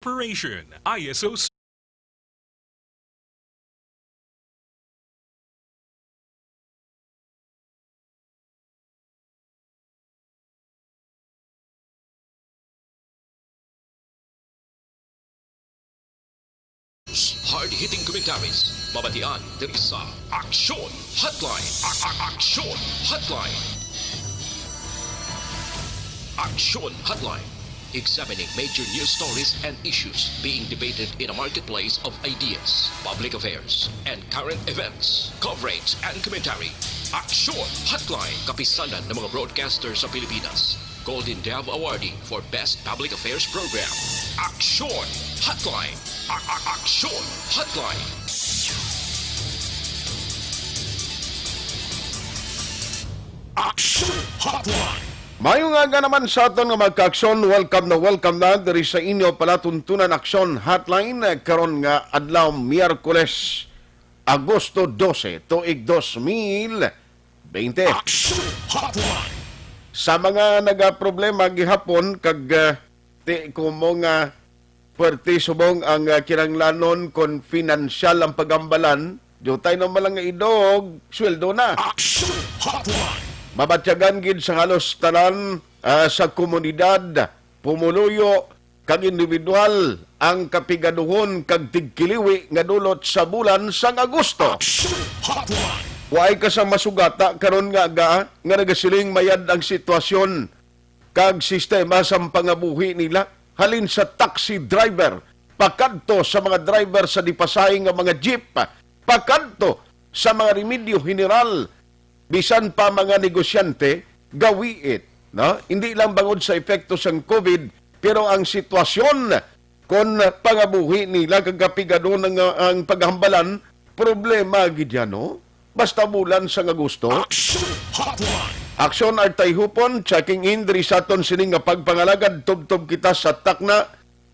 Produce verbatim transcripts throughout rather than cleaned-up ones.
Corporation, I S O. Hard-hitting commentaries, mabatian diri sa Aksyon Hotline. A- a- Aksyon Hotline. Aksyon Hotline. Examining major news stories and issues being debated in a marketplace of ideas, public affairs, and current events. Coverage and commentary. Aksyon Hotline. Kapisanan ng mga broadcaster sa Pilipinas. Golden Dove Awardee for Best Public Affairs Program. Aksyon Hotline. A- a- Aksyon Hotline. Aksyon Hotline. Maayong aga naman sa aton nga mga kaaksyon. Welcome na welcome na diri sa inyo palatuntunan Aksyon Hotline, eh, karon nga adlaw, Miyerkules, Agosto dose, tuig dos mil bente. Aksyon Hotline. Sa mga nagaproblema gihapon kag, ah, ti kumo nga puwerte subong ang, ah, kinahanglanon kon pinansyal ang paghambalan, diutay naman lang nga idog, sweldo na. Aksyon Hotline. Mabatyagan gid sa halos tanan, ah, sa komunidad, pumuluyo, kag individual ang kapigaduhon kag tigkiliwi nga dulot sa bulan sang Agosto. Aksyon Hotline. Waay ka sa masugata karon nga aga nga nagasiling mayad ang sitwasyon kag sistema sang pangabuhi nila, halin sa taxi driver pakadto sa mga driver sa dipasahi nga mga jeep, pakadto sa mga remedyo general, bisan pa mga negosyante, gawi it, no? Hindi lang bangod sa epekto sang COVID, pero ang sitwasyon kon pangabuhi nila kag kapigadon ang, ang paghambalan, problema gid yan, no? Basta bulan sang Agosto. Aksyon Hotline. Aksyon Artay Hupon, checking in diri sa aton sini nga pagpangalagad, tubtob kita sa takna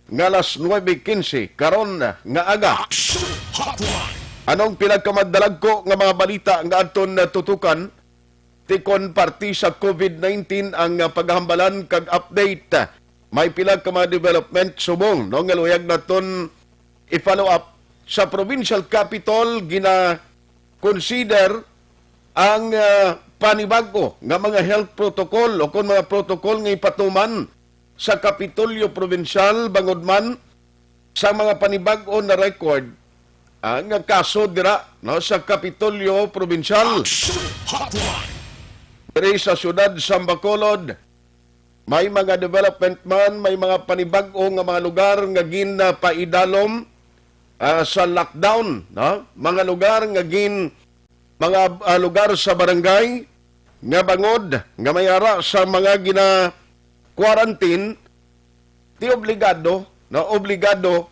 nga alas nuebe quince karon nga aga. Aksyon Hotline. Anong pinakamadalagko nga mga balita nga aton natutukan? Tikon parte sa COVID nineteen ang, ah, paghambalan kag update. May pila ka mga development subong, no, nga luyag naton i-follow up. Sa provincial capitol, gina-consider ang, ah, panibag-o nga mga health protocol o kon mga protocol nga ipatuman sa Kapitolyo Provincial bangod man sa mga panibag-o na record, ah, nga kaso dira, no, sa Kapitolyo Provincial. Action Hotline. Diri sa siyudad sa Bacolod, may mga development man, may mga panibag-o nga mga lugar nga ginapaidalom, ah, sa lockdown, no? Mga lugar nga gin-, mga, ah, lugar sa barangay nga bangod nga may ara sa mga gina-quarantine, ti obligado, no, obligado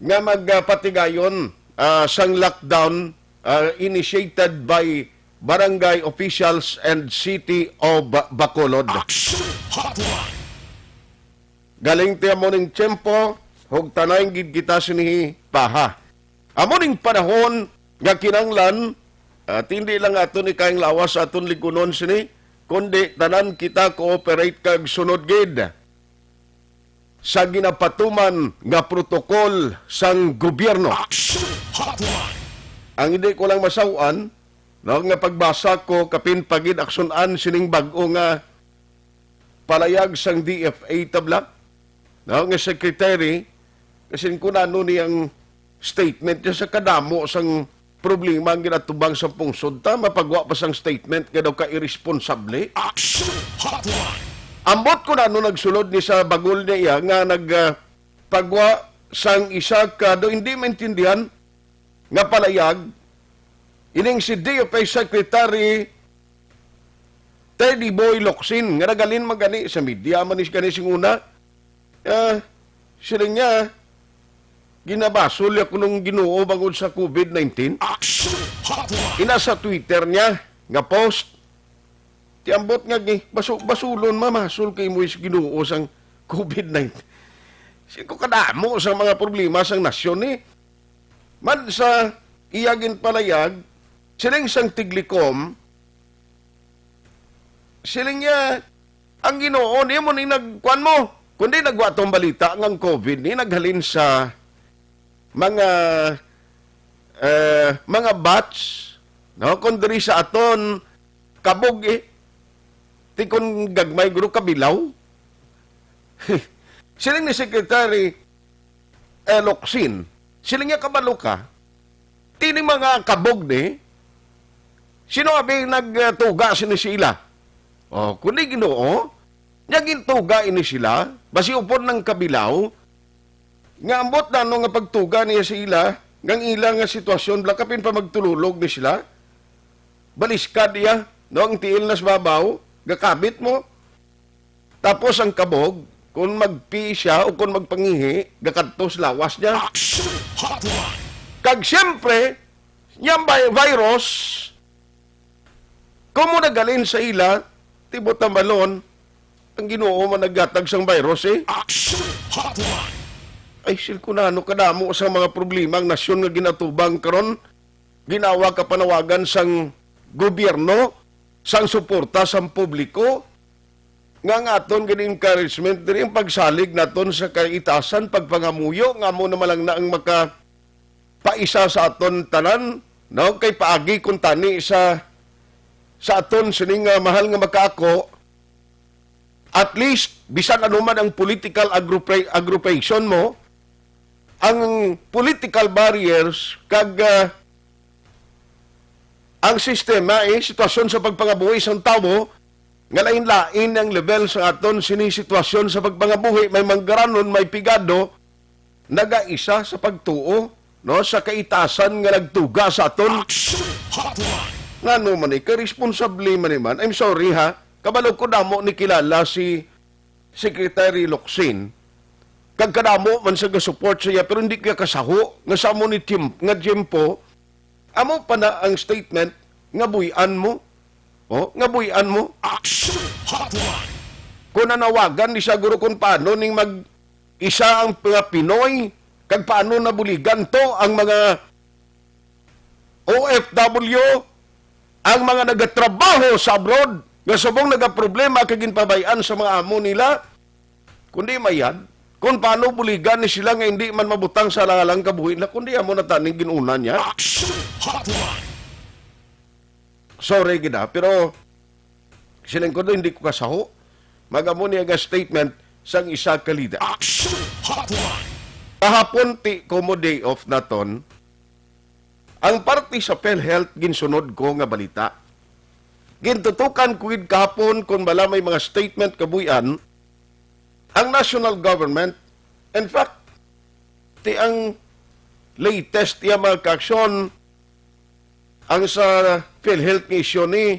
nga magpatigayon, ah, sang lockdown, ah, initiated by barangay officials and City of Bacolod. Action Hotline. Galing ti amo ning tiyempo, hugtanay gid kita sini paha. Amo ning panahon nga kinahanglan, ah, hindi lang aton ikahing lawas sa aton ligunon sini, kundi tanan kita cooperate kag sunod gid sa ginapatuman nga protokol sang gobyerno. Action Hotline. Ang hindi ko lang masaw-an, no, nga pagbasa ko, kapin pa gid aksyon-an sining bag-o nga palayag sang D F A tabla, no, nga secretary, kasi kun ano ni ang statement niya sa kadamo sang problema ang ginatubang sa pungsod, ta mapagwa pa sang statement nga daw ka irresponsable. Action Hotline. Ambot kun ano nagsulod ni sa bagol niya nga nag, ah, pagwa sang isa ka daw hindi maintindihan nga palayag, ining si D F A Secretary Teddy Boy Locsin, nga nagalin man gani sa media man is gani sing una. Ah, siling niya, "Ginabasol niya kuno ang Ginoo bangod sa COVID nineteen." Action Hotline. Ina sa Twitter niya nga post, ti ambot nga gi-, basu-, basulon, mamasol kay mo is Ginoo sang COVID nineteen. Siling ko, kadamo sa mga problema sang nasyon ni. Man sa iya ginpalayag, siling sang Tiglicom, siling niya, "Ang Ginoo, di mo ni nagkuan mo. Kundi nagwa tong balita nga ang COVID ni naghalin sa mga, eh, mga batch, no? Kung diri sa aton kabog, eh, ti kon gagmay guro kabilaw. Siling ni Secretary, eh, Locsin, siling niya, "Kabalo ka, tini mga kabog ni, sino abi nagtuga sini sa ila?" Oh, kundi Ginoo, nya gintuga ini sila, basi upod nang kabilaw, nga ambot na ano nga pagtuga niya sa ila, nga ang ila nga sitwasyon, bala kapin pa magtululog ni sila, baliskad iya, no, ang tiil nas babaw, gakabit mo. Tapos ang kabog, kung magpii siya o kung magpangihi, gakadto sa lawas niya. Action Hotline! Kag siyempre, niyang vi-, virus, kung mo nagalin sa ila, tibot na malon, ang Ginoo man naghatag sang virus, eh. Action Hotline! Ay, sil, kung ano kadamo sa mga problema ang nasyon nga ginatubang karon, ginawa ka panawagan sang gobyerno, sang suporta sang publiko, nga ang aton gani encouragement diri ang pagsalig naton sa kaitasan, pagpangamuyo nga amo na man lang na ang makapaisa sa aton tanan, no? Kay paagi kuntani sa, sa aton sining, ah, mahal nga makaako, at least bisan ano man ang political agrupa-, agrupation mo, ang political barriers kag, ah, ang sistema, eh, sitwasyon sa pagpangabuhi sang tawo, nga lain-lain ang level sa aton sini sitwasyon sa pagpangabuhi, may manggaranon, may pigado, nagaisa sa pagtuo, no, sa kaitasan nga nagtuga sa aton. Action Hotline! Ngano man ni, kay responsable man ni man. I'm sorry, ha. Kabalo ko damo ni kilala si Secretary Locsin. Kag kadamo man sa ga-support sa iya, pero hindi ka kasaho nga sa amo ni tim-, nga tiyempo, amo pa na ang statement nga buy-an mo. Oh, nga buy-an mo. Action Hotline! Kung nanawagan ni siya, guro, kung paano ning mag-isa ang mga Pinoy, kag paano nabuligan to ang mga O F W, ang mga nagatrabaho sa abroad, nga subong nagaproblema kag ginpabay-an sa mga amo nila, kundi mayad, kung paano buligan ni sila nga hindi man mabutang sa alang-alang kabuhi nila, kundi amo na taning gin-una niya. Action Hotline! Sorry gid, ah, pero siling ko, hindi ko kasaho. Mag-amo niya nga statement sang isa ka leader. Action Hotline! Kahapon, ti ko mo day off naton, ang parte sa PhilHealth ginsunod ko nga balita. Gintutukan ko gid kahapon kung bala may mga statement kabuy-an ang national government. In fact, ti ang latest iya mga kaaksyon, ang sa PhilHealth nga isyu ni,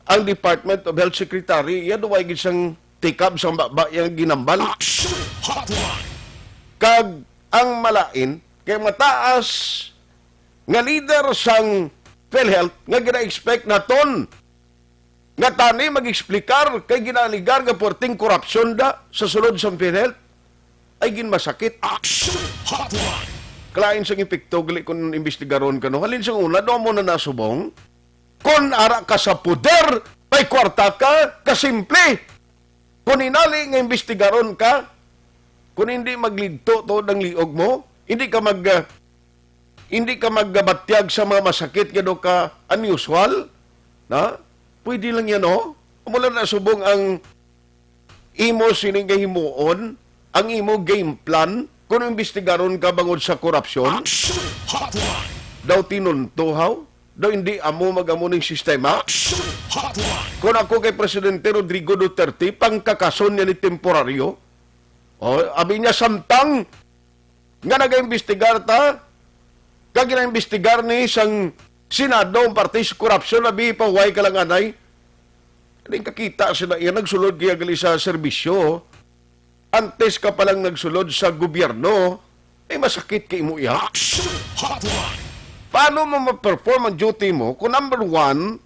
ang Department of Health Secretary, iya duway gid sang tikab sang baba iyang ginambal. Action Hotline! Kag ang malain, kay mataas nga leader sang PhilHealth nga gina-expect naton nga tani mag-explicar kay ginaaligar nga puwerteng korupsyon da sa sulod sang PhilHealth ay ginmasakit. Action Hotline! Kalain sang epekto gali kung imbestigaron ka, no? Halin sang una, do mo na nasubong. Kung ara ka sa poder, may kwarta ka, kasimple. Kung inali nga imbestigaron ka, kung hindi maglidto to ang liog mo, hindi ka mag, ah, hindi ka magbatyag sa mga masakit nga do ka unusual, na? Pwede lang yan, oh. Amo lang na subong ang imo sini nga himuon, ang imo game plan, kung imbestigaron ka bangod sa korupsyon. Action Hotline! Daw tinunto, haw? Daw hindi amo mag-amo ning sistema? Action Hotline! Kung ako kay Presidente Rodrigo Duterte, pangkakason niya ni temporaryo. Oh, abi niya, samtang nga nagaimbestigar ta, kag ginaimbestigar ni sang Senado ang parte sa korupsyon, abi, pahuway ka lang anay. Di kakita sila iya, nagsulod kaya gali sa serbisyo. Antes ka pa lang nagsulod sa gobyerno, ay masakit kay imo iya. Action Hotline! Paano mo ma-perform ang duty mo kung, number one,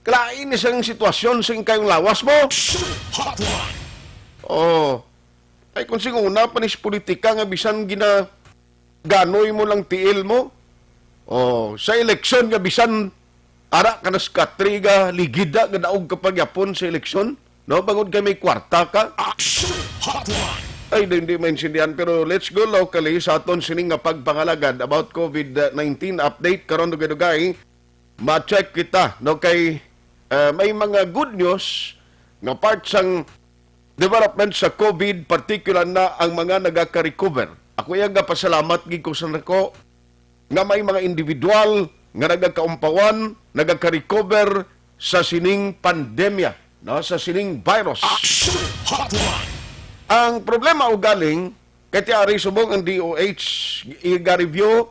kalain ni sang sitwasyon sa kayong lawas mo? Action Hotline! Oh, ay kung sing una pa ni sa politika nga bisan ginaganoy mo lang tiil mo, oh, sa eleksyon nga bisan ara ka na sa katri nga ligid na, nga daog ka pagyapon sa eleksyon, No, bangod kay may kwarta ka. Action Hotline. Ay, di, di maintindihan. Pero let's go locally sa aton sining nga pagpangalagad about COVID nineteen update. Karon, dugay-dugay, ma-check kita, no? Kay, eh, may mga good news nga part sang development sa COVID, particular na ang mga nagaka-recover. Ako iya nga pasalamat gid ko sa nako nga may mga individual nga nagakaumpawan, nagaka-recover sa sining pandemya, no, sa sining virus. Action Hotline. Ang problema ugaling, kay ti ari subong ang D O H, iga-review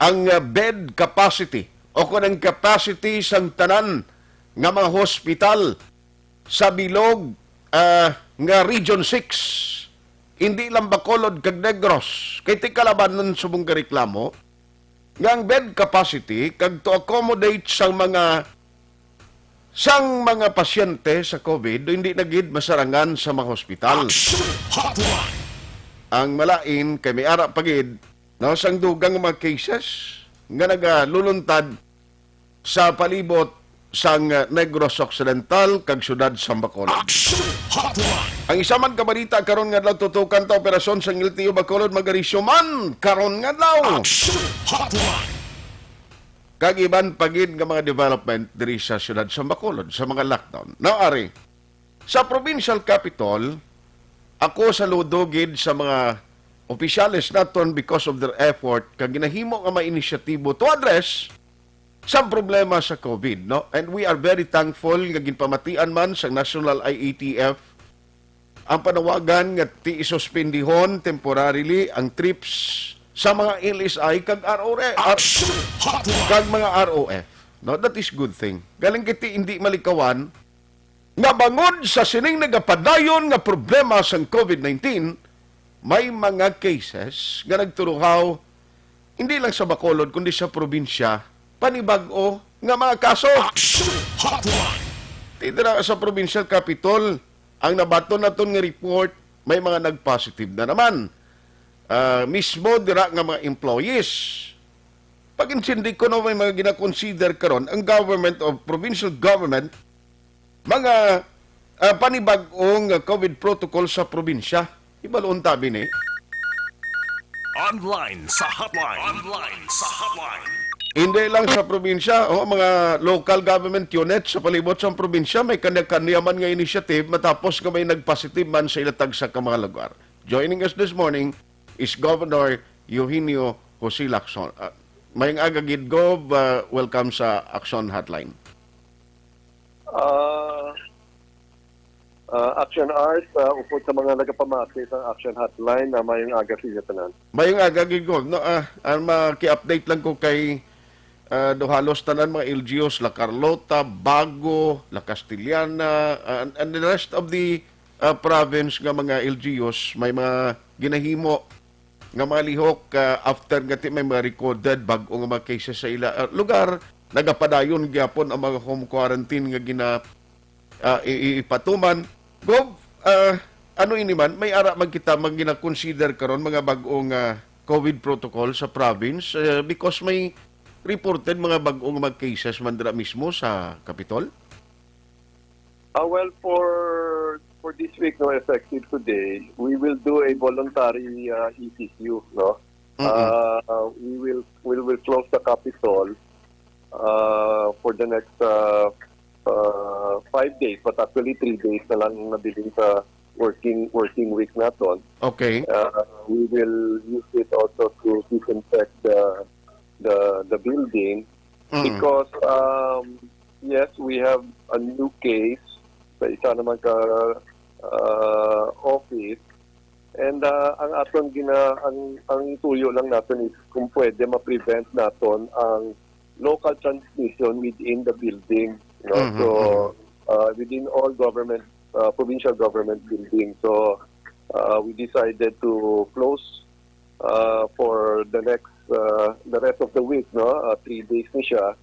ang, uh, bed capacity o kung ang capacity sang tanan nga mga hospital sa bilog, ah, nga Region six. Hindi lang Bacolod kag Negros. Kay ti kalabanan subong gareklamo nga ang bed capacity kag to accommodate sang mga, sang mga pasyente sa COVID, hindi na gid masarangan sa mga hospital. Action Hotline. Ang malain kay may ara pa gid, no, sang dugang mga cases nga nagaluluntad sa palibot sang, uh, Negros Occidental kag siyudad sang Bacolod. Action Hotline. Ang isa man ka balita karon nga adlaw, tutukan ta operasyon sang L T O Bacolod, magarisyo man karon nga adlaw. Action Hotline. Kag iban pa gid nga mga development diri sa siyudad sang Bacolod sa mga lockdown. Now, ari, sa provincial capitol, ako saludo gid sa mga opisyales naton because of their effort kag ginahimo nga mga inisyatibo to address sa problema sa COVID, no? And we are very thankful nga ginpamatian man sa National I A T F ang panawagan nga ti-, isuspendihon temporarily ang trips sa mga L S I kag R O F, R-, Action Hotline. Kag mga R O F, no? That is good thing. Galing kiti hindi malikawan nga bangod sa sining nagapadayon nga problema sang COVID nineteen, may mga cases nga nagturuhaw hindi lang sa Bacolod kundi sa probinsya, panibag-o nga mga kaso. Action Hotline. Ti dira sa provincial capitol, ang nabaton naton nga report, may mga nag-positive na naman. Ah, mismo dira nga mga employees. Pag-intindi ko, no, may mga ginakonsider karon ang government o provincial government, mga, ah, panibag-ong COVID protocol sa probinsya. Ibalon tabi ni. Online sa hotline. Online sa hotline. Hindi lang sa probinsya, o mga local government unit sa palibot sa probinsya, may kanya-kanya man nga initiative matapos nga may nagpositive man sa ila tagsa ka mga lugar. Joining us this morning is Governor Eugenio Jose Lacson. Ah, mayong aga gid, Gov. Ah, welcome sa Action Hotline. Ah, ah, Action Art, ah, upod sa mga nagapamati sa Action Hotline, na mayong aga sa inyo tanan. Mayong aga gid, Gov. No, ah, ang maki-update lang ko kay, ah, do halos tanan mga L G Us, La Carlota, Bago, La Castellana, ah, and, and the rest of the, ah, province nga mga L G Us, may mga ginahimo nga mga lihok, ah, after nga ti may mga recorded bag-o nga mga cases sa ila, ah, lugar, nagapadayon gyapon ang mga home quarantine nga gina-, ah, i-, i-, ipatuman. Gov, ah, ano ini man, may ara man kita mag gina-consider karon mga bag-o nga COVID protocol sa province, eh, because may reported mga bag-o nga mga cases man dira mismo sa Capitol? Ah, well, for, for this week, no, effective today, we will do a voluntary, uh, E C Q, no? Mm-mm. Uh, we will, we will close the Capitol, uh, for the next, uh, uh, five days, but actually three days na lang nabilin sa working, working week naton. Okay. Uh, we will use it also to disinfect the, the, the building. Mm. Because, um, yes, we have a new case sa isa naman ka, uh, office. And, uh, ang aton gina-, ang, ang tuyo lang naton is kung pwede ma-prevent naton ang local transmission within the building, no? Mhm, so, mhm. Uh, within all government, uh, provincial government building. So, uh, we decided to close, uh, for the next, uh, the rest of the week, no? Uh, three days ni siya.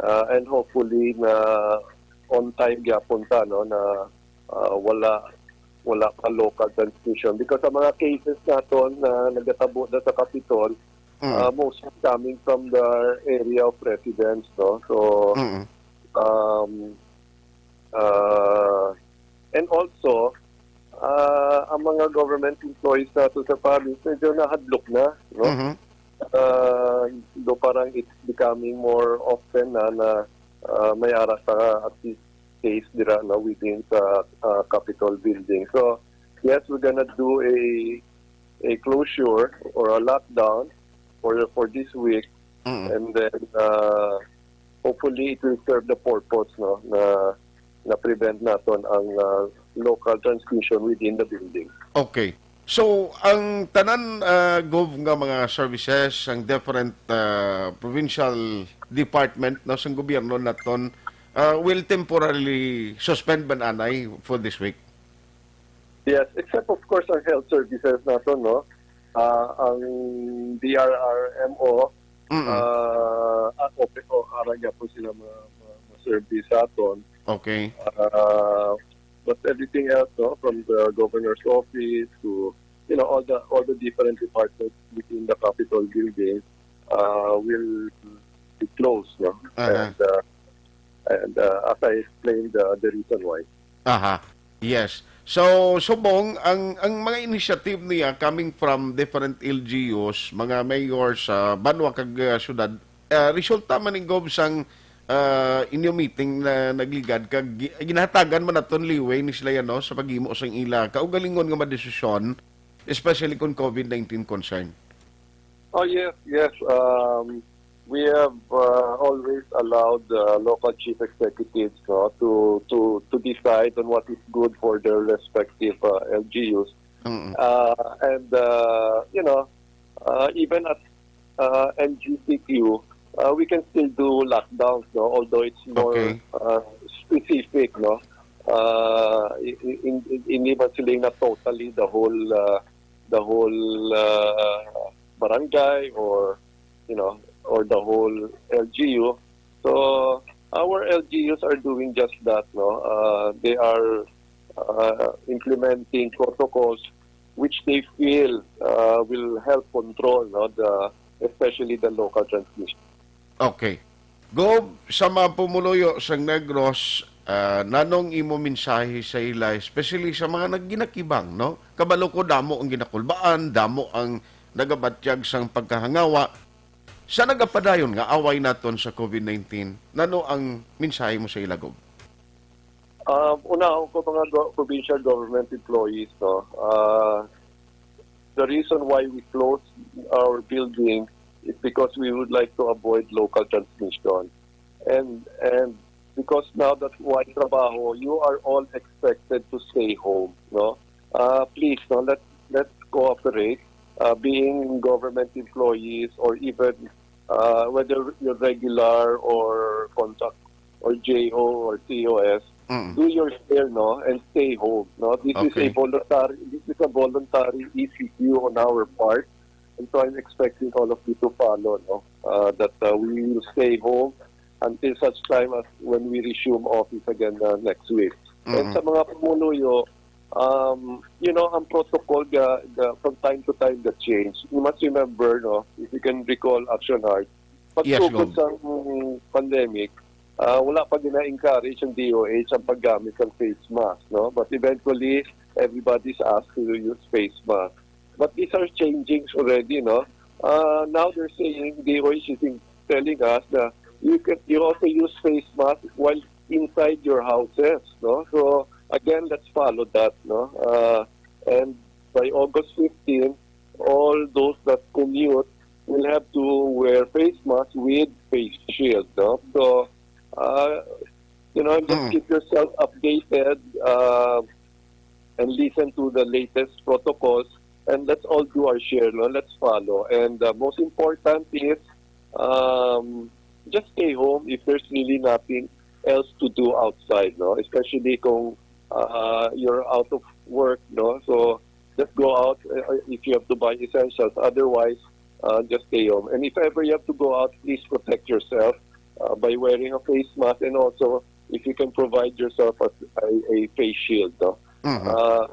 Uh, and hopefully na on time gyapon ta, no, na, uh, wala, wala pa local transmission. Because ang mga cases naton na nagatabo na sa Capitol, Mm. uh, mostly coming from the area of residence, no? So, Mm. um, uh, And also, ah, ang mga government employees nato sa province, medyo nahadlok na, no? Mhm. Ah, do parang it's becoming more often na, na, ah, may ara sa at least case dira, no, within sa, ah, Capitol building. So, yes, we're gonna do a, a closure or a lockdown for, for this week. Mm. And then, ah, hopefully, it will serve the purpose, no, na, na prevent naton ang, ah, local transmission within the building. Okay. So, ang tanan, ah, Gov, nga mga services, ang different, ah, provincial department, no, sang gobyerno naton, ah, will temporarily suspend man anay for this week? Yes, except of course ang health services naton, no? Ah, ang D R R M O, Mm-mm. ah, ah, open, o, ara gyapon sila mga, mga, mga service sa aton. Okay. Ah, but everything else, no, from the governor's office to, you know, all the, all the different departments within the Capitol building, uh, will be closed, no? Aha. And, uh, and, uh, as I explained, uh, the reason why. Aha. Yes. So, subong, ang, ang mga initiative niya coming from different L G Us, mga mayor sa banwa kag, uh, syudad, uh, resulta man ni Gov sang, uh, inyo meeting na nagligad, kag gi-, ginahatagan man naton liway ni sila yan, no, sa paghimo sang ila kaugalingon nga mga desisyon, especially kung covid nineteen concern. Oh, yes, yes. Um, we have, uh, always allowed the local chief executives, no, to, to, to decide on what is good for their respective, uh, L G Us. Mm. Uh, and, uh, you know, uh, even at, uh, M G C Q, uh, we can still do lockdowns, no, although it's more, Okay. uh, specific, no. Uh, i-, i-, in-, in-, hindi man sila na totally the whole, uh, the whole, uh, barangay or, you know, or the whole L G U. So our L G Us are doing just that, no? Uh, they are, uh, implementing protocols which they feel, uh, will help control, no, the, especially the local transmission. Okay. Gov, sa mga pumuluyo sang Negros, ah, nanong imo mensahe sa ila, especially sa mga nagginakibang, no? Kabalo ko, damo ang ginakulbaan, damo ang nagabatyag sang pagkahangawa. Sa nagapadayon nga away naton sa covid nineteen, nano ang mensahe mo sa ila, Gov? Um, una, ako, mga go-, provincial government employees, no? Ah, the reason why we closed our building is because we would like to avoid local transmission. And, and because now that why trabaho, you are all expected to stay home, no? Uh, please, no, let, let's cooperate, uh, being government employees or even, uh, whether you're regular or contract or J O or C O S, Mm. do your share, no, and stay home, no? This is a Okay. voluntary, this is a voluntary E C Q on our part, and so I'm expecting all of you to follow, no, uh, that, uh, we will stay home until such time as when we resume office again, uh, next week. And Mm. sa mga pumuluyo, um, you know, ang protocol ga, ga, from time to time ga change. You must remember, no, if you can recall, Action Heart, Yes, pagsugod Gov. sa pandemic, ah, wala pa gina-encourage ang D O H ang paggamit ng face mask, no? But eventually, everybody's asked to use face mask. But these are changing already, no? Uh, now they're saying, D O H is in, telling us that you can, you also use face mask while inside your houses, no? So again, let's follow that, no? Uh, and by August fifteen, all those that commute will have to wear face mask with face shield, no? So, uh, you know, just Mm. keep yourself updated, uh, and listen to the latest protocols, and let's all do our share, no? Let's follow. And, uh, most important is, um, just stay home if there's really nothing else to do outside, no? Especially kung, uh, you're out of work, no? So just go out, uh, if you have to buy essentials. Otherwise, uh, just stay home. And if ever you have to go out, please protect yourself, uh, by wearing a face mask, and also if you can provide yourself a, a, a face shield, no? Mhm. Uh,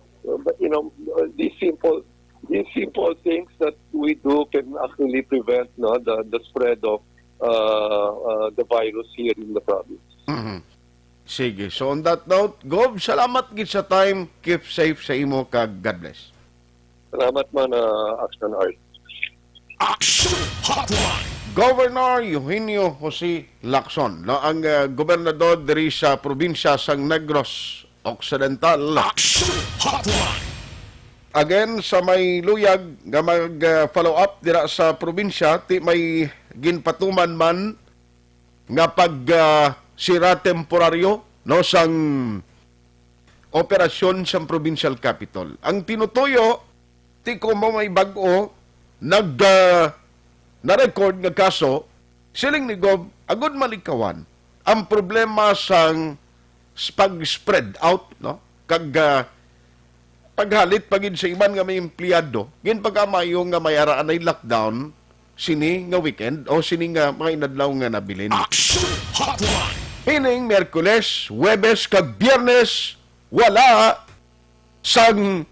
but, you know, these simple, these simple things that we do can actually prevent, no, the, the spread of, uh, uh, the virus here in the province. Mhm. Sige. So on that note, Gov, salamat gid sa time. Keep safe sa imo kag God bless. Salamat man, ah, Action Art. Action Hotline. Governor Eugenio Jose Lacson, no, ang, ah, gobernador diri sa probinsya sang Negros Occidental. Action Hotline. Again, sa may luyag nga mag, ah, follow up dira sa probinsya, ti may ginpatuman man nga pag, ah, sira temporaryo, no, sang operasyon sang provincial capitol. Ang tinutuyo, ti kuno may bag-o nag, ah, na-record nga kaso, siling ni Gov, agud malikawan ang problema sang s-, pag-spread out, no? Kag, ah, paghalit pa gid sa iban nga may empleyado, ginpagamayo nga may ara anay lockdown sini nga weekend o sini nga mga inadlaw nga nabilin. Action Hotline. Hining Miyerkules, Huwebes, kag Biyernes, wala sang,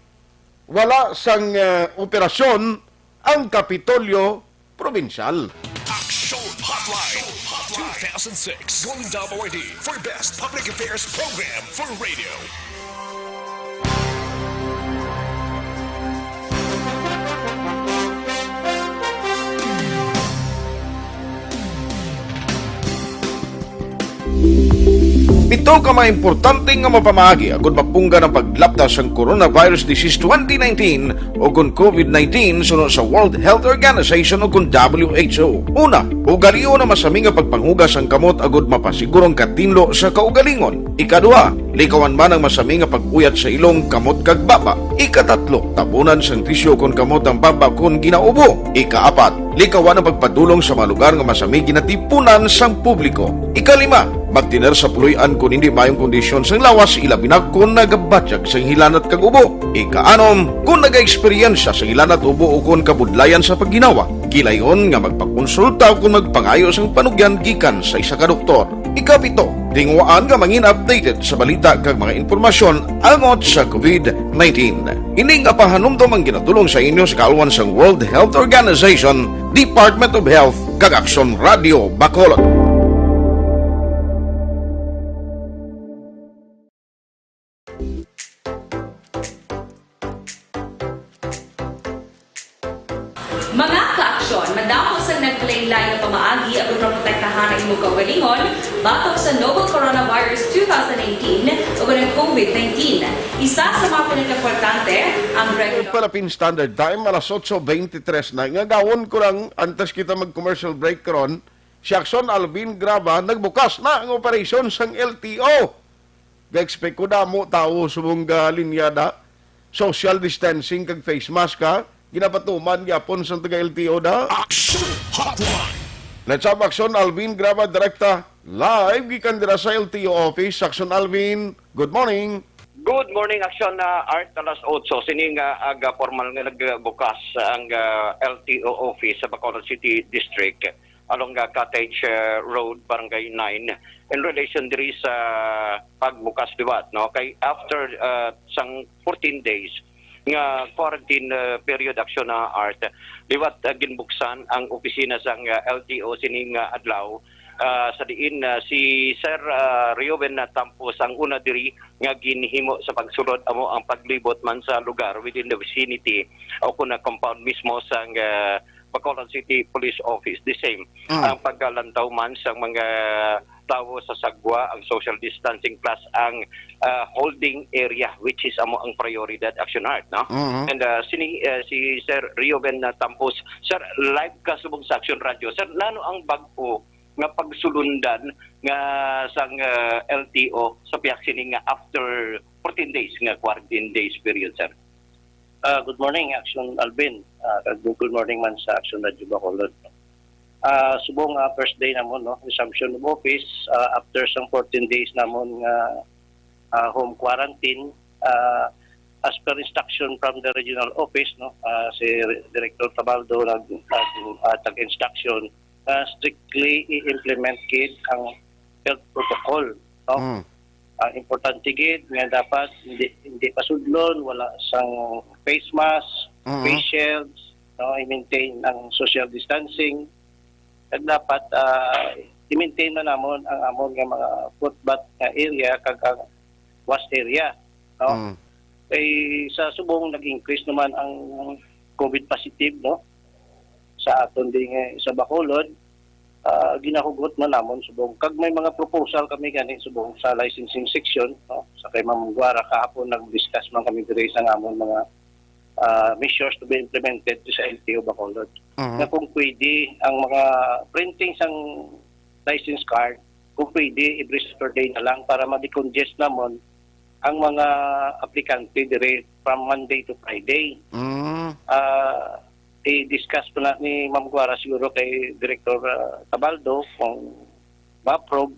wala sang, ah, operasyon ang Kapitolyo Probinsyal. Action Hotline two thousand six Golden Dome Awardee for Best Public Affairs Program for Radio. Pito ka mga importante nga mapamaagi agud mapunggan ang paglapta sang coronavirus disease twenty nineteen o kon COVID nineteen suno sa World Health Organization o kon W H O. Una, ugalion ang masami nga pagpanghugas sang kamot agud mapasiguro ang katinlo sa kaugalingon. Ikaduha, likawan man ang masami nga pag-uyat sa ilong, kamot kag baba. Ikatatlo, tabunan sang tisyu kon kamot ang baba kon ginaubo. Ikaapat, likawan ang pagpadulong sa mga lugar nga masami ginatipunan sang publiko. Ikalima, magtener sa puloy-an kon hindi maayong kondisyon sang lawas, ilabi na kon nagabatyag sang hilanat kag ubo. Ikaanom, kon nagaeksperyensya sang hilanat, ubo ukon kabudlayan sa pagginawa, gilayon nga magpakonsulta ukon magpangayo sang panugyan gikan sa isa ka doktor. Ikapito, tinguhaan nga mangin updated sa balita kag mga impormasyon angot sa COVID nineteen. Ini nga pahanumdom ang ginadul-ong sa inyo sa kaalwan sang World Health Organization, Department of Health, kag Aksyon Radio Bacolod. Mga ka-aksyon, madamo sang naglain-lain nga pamaagi agud maprotektahan ang imo kaugalingon batok sa novel coronavirus two thousand nineteen o ang COVID nineteen. Isa sa mga pinakaimportante ang regular Philippine Standard Time, alas otso beintitres na. Nga gawon ko lang, antes kita mag-commercial break karon, si Aksyon Alvin Graba, nagbukas na ang operasyon sang L T O. Ga-expect ko damo tawo subong ga linya da. Social distancing kag face mask, ha? Ginapatuman gyapon sang taga L T O da. Action Hotline. Let's have Aksyon Alvin Graba direkta live gikan dira sa L T O office. Aksyon Alvin, good morning. Good morning, Aksyon, ah, Art, alas otso. Sini nga aga formal nga nagbukas ang, ah, L T O office sa Bacolod City District along, ah, Cottage, ah, Road, Barangay nine, in relation diri sa pagbukas liwat, no? Kay after, ah, sang fourteen days nga quarantine, ah, period, Aksyon, ah, Art, liwat, ah, ginbuksan ang opisina sang, ah, L T O sining, ah, adlaw, ah, sa diin, ah, si Sir, ah, Rioben Tampos ang una diri nga ginhimo sa pagsulod, amo ang paglibot man sa lugar within the vicinity o kon ang compound mismo sang, ah, Bacolod City Police Office. The same, Mm. ang pagkalantaw man sang mga tawo sa sagwa, ang social distancing plus ang, ah, holding area, which is amo ang prioridad, Aksyon, Art, no? Mhm. And, ah, sini, ah, si Sir Rioben, ah, Tampos. Sir, live ka subong sa Aksyon Radio. Sir, nano ang bag-o nga pagsulundan nga sang, ah, L T O sa pihak sini nga after fourteen days nga quarantine days period, sir? Ah, good morning, Action Alvin. Ah, kag good morning man sa Action Radio Bacolod. Ah, subong nga first day namon, no, resumption of office, ah, after sang fourteen days namon nga, ah, home quarantine, ah, as per instruction from the regional office, no, ah, si Re-, Director Tabaldo nag, nag, ah, tag-instruction nga strictly i-implement gid ang health protocol, no? Mm. Ang importante gid nga dapat hindi, hindi pasudlon, wala sang face mask, Mm. face shields, no? I-maintain ang social distancing. Kag dapat, ah, i-maintain na namon ang amon nga mga footbath nga area kag ang wash area, no? Mm. Kay sa subong nag-increase naman ang COVID positive, no? Sa aton din nga sa Bacolod, ah, ginahugot na namon subong. Kag may mga proposal kami gani subong sa licensing section, no? Sa kay Ma'am Guara kahapon nag-discuss man kami diri sa amon mga, ah, measures to be implemented sa L T O Bacolod. Mhm. Nga kung pwede ang mga printing sang license card, kung pwede every Saturday na lang para ma-decongest namon ang mga aplikante diri from Monday to Friday. Mm. Ah, i-discuss pa na ni Ma'am Guara siguro kay Director, ah, Tabaldo kung ma-approve.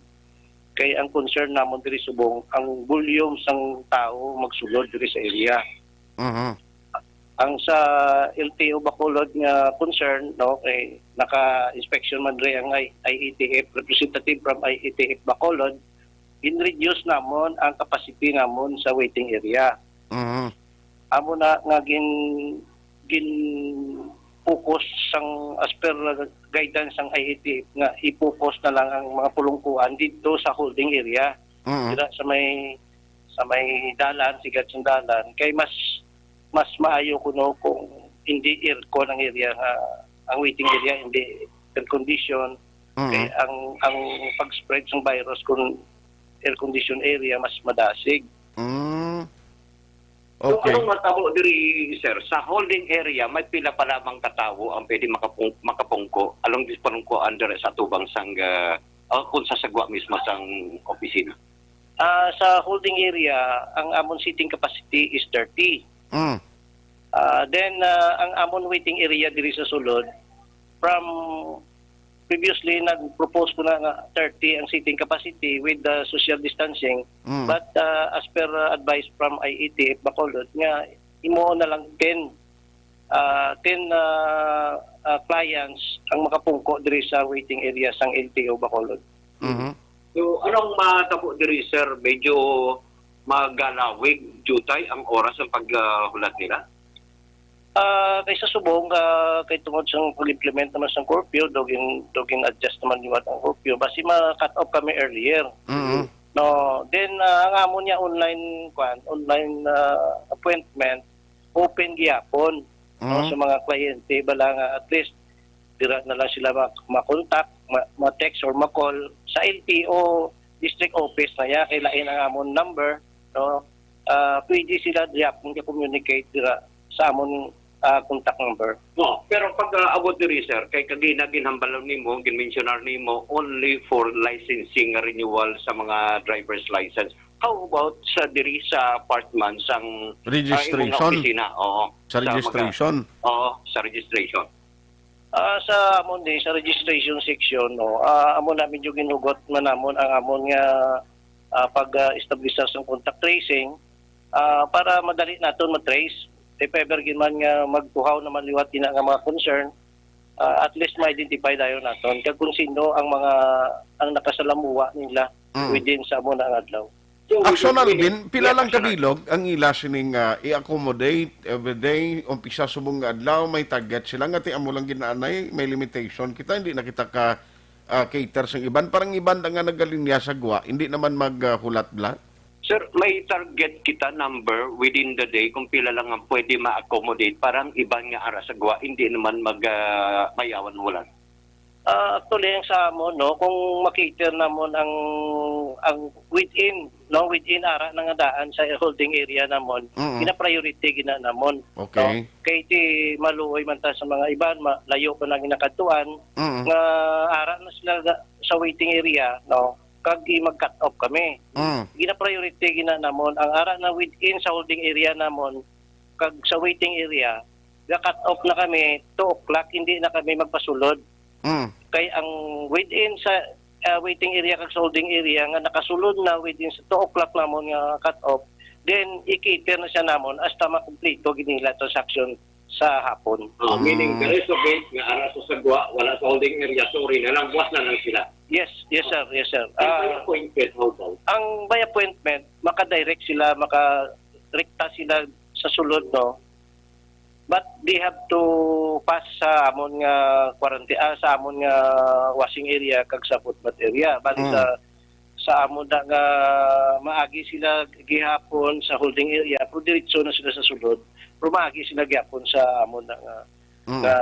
Kay ang concern namon diri subong ang volume sang tawo magsulod diri sa area. Mhm. Ang sa L T O Bacolod nga concern, no, kay naka-inspection man diri ang I-, I A T F, representative from I A T F Bacolod, gin-reduce namon ang capacity namon sa waiting area. Mhm. Amo na nga gin-, gin-focus sang, as per guidance sang I A T F nga i-focus na lang ang mga pulungkuan didto sa holding area. Mhm. Dira sa may, sa may dalan, sigat sang dalan, kay mas, mas maayo kuno kung hindi aircon ang area nga, ang waiting area hindi air condition. Mhm. Kay ang, ang pag-spread sang virus kung air condition area mas madasig. Mm. So, okay. Anong matabo diri, sir? Sa holding area, may pila pa lamang ka tawo ang pwede makapung-, makapungko along dis palungkuan diri sa atubang sang, ah, o kung sa sagwa mismo sang opisina? Ah, sa holding area, ang amon seating capacity is thirty. Mm. Ah, then, ah, ang amon waiting area diri sa sulod, from previously, nag-propose ko na nga thirty ang seating capacity with the social distancing. Mm. But, ah, as per, ah, advice from I A T F Bacolod, nga imo na lang ten, ah, ten, ah, ah, clients ang makapungko diri sa waiting area sang L T O Bacolod. Mhm. So, anong matabo diri, sir? Medyo magalawig, jutay ang oras ng paghulat nila? Ah, kay sa subong, ah, kay tungod sa pag-implement naman sa curfew, dugin, dugin adjust naman liwat ang curfew. Basi ma-cut off kami earlier. Mm. No, then, ah, ang amon niya online, kwan, online, ah, appointment, open gihapon, no, mm, sa mga kliyente, bala nga at least dira na lang sila ma-, ma-contact, ma-, ma-text or ma-call sa L T O district office na niya, kay lain ang amon number, no? Ah, pwede sila gihapon ka-communicate dira sa amon, ah, contact number. Oh, pero pag, ah, abot diri, sir, kay kagina ginhambalan nimo, ginmensionar nimo, only for licensing nga renewal sa mga driver's license. How about sa diri sa part man sang, ah, imong registration? Opisina? Oo. Sa, sa mga registration? Oo, sa registration. Ah, sa amon di, sa registration section, no, ah, amo na medyo ginhugot man namon ang amon nga, ah, pag, ah, establisa sang contact tracing, ah, para madali naton ma-trace. If ever gid man nga magtuhaw naman liwat ina nga mga concern, ah, at least ma-identify dayon naton kag kung sino ang mga, ang nakasalamuha nila, mm, within sa amo na nga adlaw. So, Action, we, we, Alvin, pila, yeah, lang ka bilog ang ila sining, ah, i-accommodate every day, umpisa subong nga adlaw, may target sila nga ti amo lang ginaanay, may limitation kita, hindi na kita ka, ah, cater sa iban. Parang iban na nga nagalinya sa gwa, hindi naman maghulat bla. Sir, may target kita number within the day kung pila lang ang pwede ma-accommodate. Parang iban nga ara sa gwa, hindi naman mag, ah, mayawan hulat. Ah, actually, ang sa amon, no, kung ma-cater namon ang, ang within, no, within ara na nga daan sa holding area namon, mm, gina-priority gina namon, okay, no? Kay ti maluoy man ta sa mga iban, ma-, layo pa na ginakadtuan, mm, nga ara na sila ga-, sa waiting area, no, kag i-, mag-cut off kami. Mm. Gina-priority gina namon ang ara na within sa holding area namon, kag sa waiting area, ga-cut off na kami two o'clock, hindi na kami magpasulod. Mm. Kay ang within sa, ah, waiting area kag sa holding area nga nakasulod na within sa two o'clock namon nga cut off, then i-cater na siya namon hasta makumpleto gid nila transaction sa hapon. Ah, meaning, the rest of it, nga ara sa sagwa, wala sa holding area, sorry na lang, buwas na lang sila. Yes, yes, sir. Yes, sir. And by, ah, appointment, how about? Ang by appointment, maka-direct sila, maka-rekta sila sa sulod, no? But they have to pass sa amon nga quarantine, ah, sa amon nga washing area kag sa footbath area. Bali Mm. sa, sa amon na nga maagi sila gihapon sa holding area, pero diretso na sila sa sulod. Pero maagi sila gihapon sa amon na nga, Mm. nga,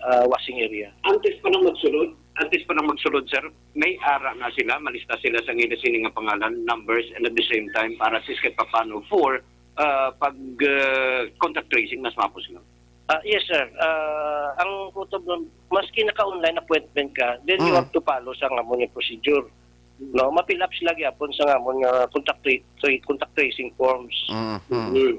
ah, washing area. Antes pa nang magsulod, antes pa nang magsulod, sir, may ara na sila, malista sila sa ngina sini nga pangalan, numbers, and at the same time, para at least kahit papaano for, ah, pag, ah, contact tracing, mas mapos nga. Ah, yes, sir. Ah, ang kutob nun, maski naka-online appointment ka, then you Mm. have to follow sa amon nga procedure. No, ma-fill up sila gyapon sa amon nga contact tra-, tra-, contact tracing forms. Mm-hmm. Mm.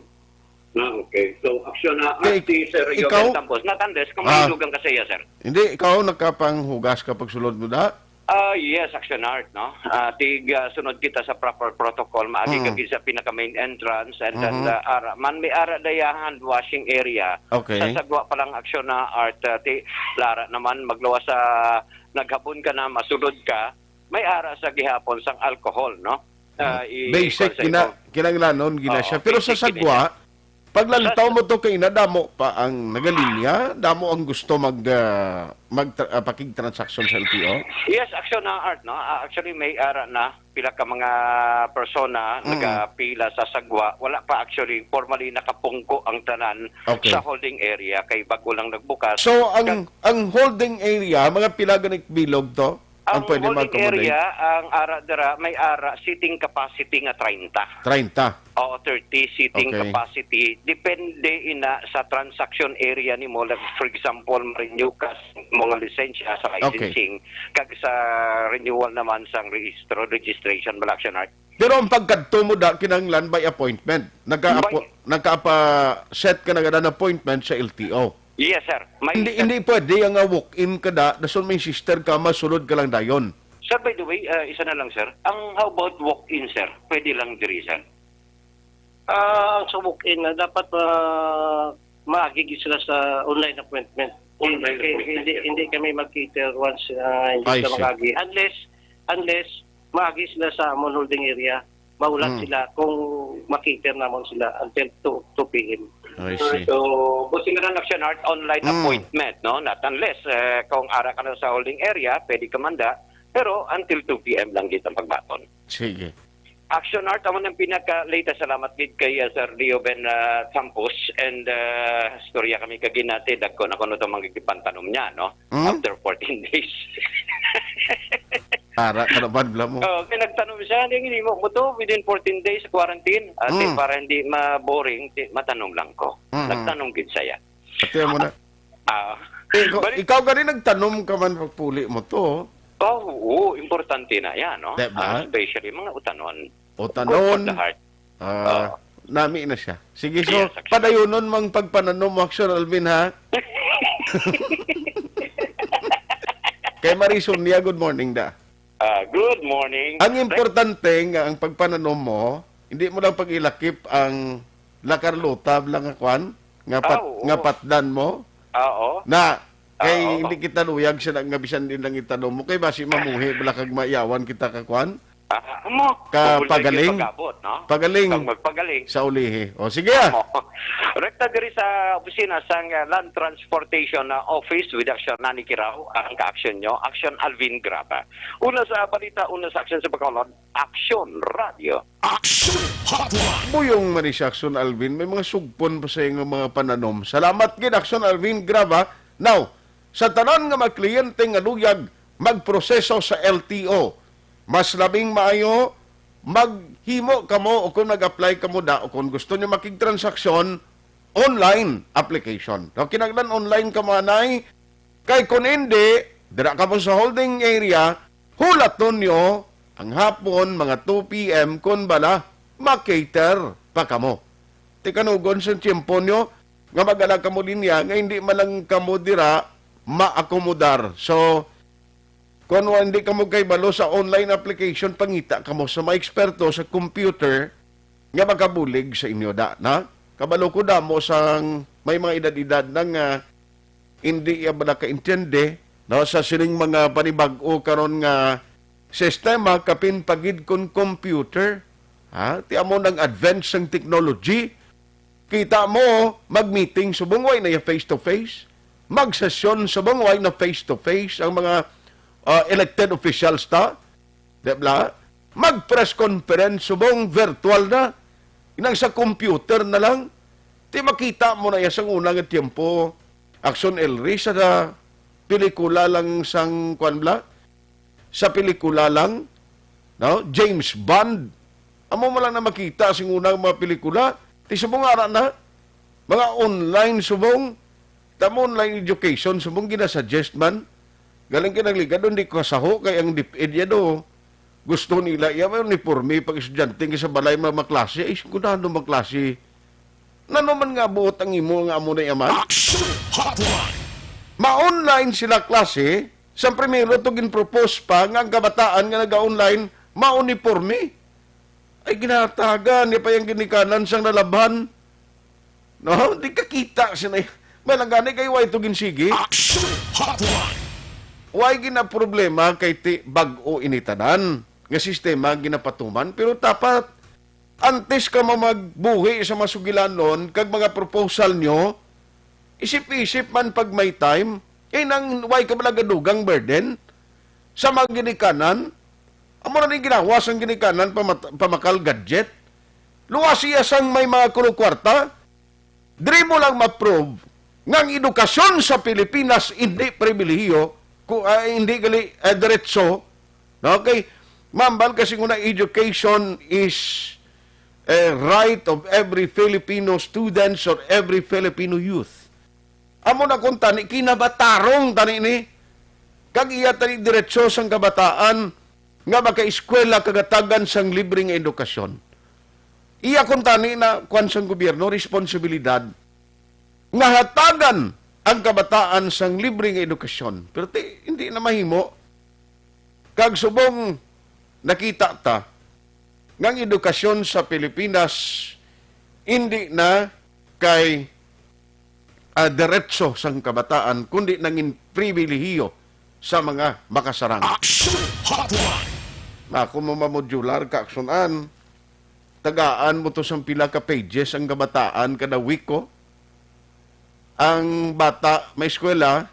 Ah, okay. So, action na, Okay, ah, si Sir Joel ikaw? Campos. Not unless kung may Ah. dugang ka sa iya, sir. Hindi, ikaw nakapanghugas ka pagsulod mo da? Ah, yes, Action Art, no? Ah, tig, ah, sunod kita sa proper protocol, maagi ka Mhm. gid sa pinaka main entrance, and then, Mhm. ah, ara, man may ara dayahan washing area. Okay. Sa sagwa pa lang Action na Art, ah, ti, lara naman, magluwas sa, naghabon ka na, masulod ka, may ara sa gihapon sang alcohol, no? Ah, i-, Basic, kuwan sa gina-, imo. Kinahanglanon, gina Oo, siya. Pero sa basic, gina sagwa, siya. Paglantaw Sa mo to kay nadamo pa ang nagalinya, damo ang gusto mag, ah, mag tra-, ah, pakigtransaksyon sa L T O? Yes, Action na Art, no? Ah, actually, may ara na pila ka mga persona Mm. nagapila sa sagwa. Wala pa actually formally nakapungko ang tanan Okay. sa holding area kay bago lang nagbukas. So, ang, Kag- ang holding area, mga pila gani ka bilog to? Ang Ang pwede holding ma-accommodate? area, ang ara dira, may ara seating capacity nga treinta. Treinta. Oo, thirty seating Okay. capacity. Depende ina sa transaction area nimo. Like, for example, ma-renew ka sa mga lisensya sa Okay. licensing, kag sa renewal naman sang rehistro, registration, bala, Action Art. Pero ang pagkadto mo da, kinahanglan by appointment. Nagka-appo-, By nagka-apa-, set ka na gid an appointment sa L T O. Yes, sir. May Hindi, hindi pwede ang, ah, walk-in ka da, dason may sister ka, masulod ka lang dayon. Sir, by the way, ah, isa na lang, sir. Ang, how about walk-in, sir? Pwede lang diri, sir? Ah, ang sa walk-in, ah, dapat, ah, maagi gid sila sa online appointment. Online Kay appointment, hindi, sir. hindi kami mag-cater once, ah, hindi I sila see. mag-agi. Unless, unless maagi sila sa amon holding area, maulat Hmm. sila kung ma-cater namon sila until two, two P M. I see. So, busi nga na Action Art, online Hmm. appointment, no? Not unless, eh, kung ara ka na sa holding area, pwede ka man da, pero until two P M lang gid ang pagbaton. Sige. Action Art, amo nang pinaka-latest. Salamat gid kay, uh, Sir Leo Ben, uh, Campos. And, uh, istorya kami kagina, ti, dagko na kuno itong mga gipantanom niya, no? Hmm? After fourteen days. Para ka naman, bla mo. Oh, kaya nagtanom siya, hindi, hindi mo, mo to, within fourteen days quarantine. Ate, Hmm. para hindi ma-boring, ti, matanom lang ko. Hmm. Nagtanom gid siya. Ate mo na. Ah. Ikaw, Balik- ikaw gani nagtanom ka man pagpuli mo to. Oh, oo, importante na yan, no? Di ba? Ah, especially mga utanon. Utanon. Good for the heart. Ah, Oo. nami na siya. Sige, so, Yes, actually. padayunon mang pagpananom mo, Action Alvin, ha? Kay Maris Unia, good morning da. Ah, good morning. Ang importante nga ang pagpananom mo, hindi mo lang pag-ilakip ang La Carlota lang nga kwan, nga Ah, pat-, oo. nga patdan mo. Ah, oo. Na, kay Ah, oo. hindi kita luyag sa nga bisan din lang itanom mo, kay basi mamuhi, bala kag mayawan kita ka kwan. Ah, mo. Ka Mabulay pagaling. Yung pag-abot, no? Pagaling. Pag magpagaling. Sa ulihi. O, sige, ah. Mo. Rekta diri sa opisina sang, uh, Land Transportation, uh, Office with Action Nani Kirao, ang ka-action nyo, Action Alvin Graba. Una sa balita, una sa action sa Bacolod, Action Radio. Action Hotline. Buyong man ni si Action Alvin, may mga sugpon pa sa iyang mga pananom. Salamat gid, Action Alvin Graba. Now, sa tanan nga mga kliyente nga luyag magproseso sa L T O, mas labing maayo maghimo kamo o kung nag-apply kamo da o kung gusto niyo makigtransaksyon, online application. So, kinahanglan online ka mo anay. Kay kung hindi, dira kamo sa holding area, hulaton nyo ang hapon, mga two P M, kung bala, makater pa kamo. Tikanugon sa tiyempo nyo, nga magala kamo linya, nga hindi man lang kamo dira maakomodar. So, kung wa-, hindi kamo kay balo sa online application, pangita kamo sa mga eksperto sa computer nga makabulig sa inyo da, na? Kabalo ko damo sang may mga edad-edad na nga hindi iya bala kaintindi, no, sa sining mga panibag-o karon nga sistema, kapin pagid kon computer. Ha? Ti amo nang advance sang technology. Kita mo, mag-meeting subong way na face to face. Magsesyon subong way na face to face ang mga, ah, elected officials ta. Di ba? Mag-press conference subong virtual na. Inang sa computer na lang. Ti makita mo na iya sang una nga tiyempo. Action Elri sa pelikula lang sang kwan bla? Sa pelikula lang, no? James Bond. Amo mo lang na makita sing unang mga pelikula. Ti subong ara na, mga online subong, tamo online education subong ginasuggest man. Galing kinagligad, hindi ko kasaho kay ang DepEd ya do. Gusto nila iya may uniforme pag estudyante nga sa balay mga maklase. Ay, sigurado maklase. Nano man nga buot ang imo nga amo na yaman? Action Hotline! Ma-online sila klase, sa primero to ginpropose pa nga ang kabataan nga naga-online mauniporme. Ay ginatagan niya pa yung ginikanan sang nalabhan. No, di ka kita sina. Malagani kay way to ginsigi. Action Hotline! Way ginaproblema kay ti bag-o ini tanan nga sistema ginapatuman, pero dapat antes ka mo magbuhi sa mga sugilanon kag mga proposal nyo, isip-isip man pag may time. Kay nang way ka man nagadugang burden sa mga ginikanan, amo na ning ginawa sang ginikanan pamat- pamakal gadget. Luwas siya sang may mga kulukwarta, diri mo lang ma-prove nga ang edukasyon sa Pilipinas hindi pribilehiyo, ku-, ah, hindi gali, ah, diretso, no? Kay mambal kasi nga na education is a right of every Filipino students or every Filipino youth. Amo na kung tani, kinabatarong tani ni, kag iya tani diretso sang kabataan nga makaeskwela kag hatagan sang libre nga edukasyon. Iya kung tani na kwan sang gobyerno, responsibilidad nga hatagan ang kabataan sang libre nga edukasyon. Pero ti, hindi na mahimo. Kag subong nakita ta nga ang edukasyon sa Pilipinas hindi na kay, ah, diretso sang kabataan, kundi nangin pribilehiyo sa mga makasarang. Action Hotline! Ako mo mamodular ka aksunan. Tagaan mo to sang pila ka pages ang kabataan kada week ko. Ang bata may eskwela,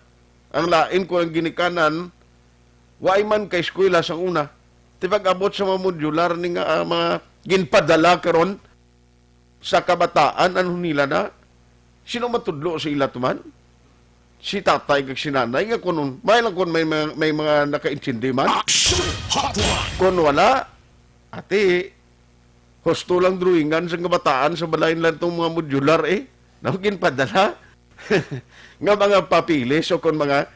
ang lain ko ang ginikanan, waay man kay eskwela sang una. Ti pag-abot sa mga modular ni nga, ah, mga ginpadala karon sa kabataan, ano nila na? Sino matudlo sa ila tuman? Si tatay kag si nanay nga kunon, may lang kun may mga, may mga nakaintindi man. Action Hotline! Kun wala, ati, husto lang drawingan sa kabataan sa balay nila tong mga modular, eh. Na ginpadala nga mga papeles o kon mga,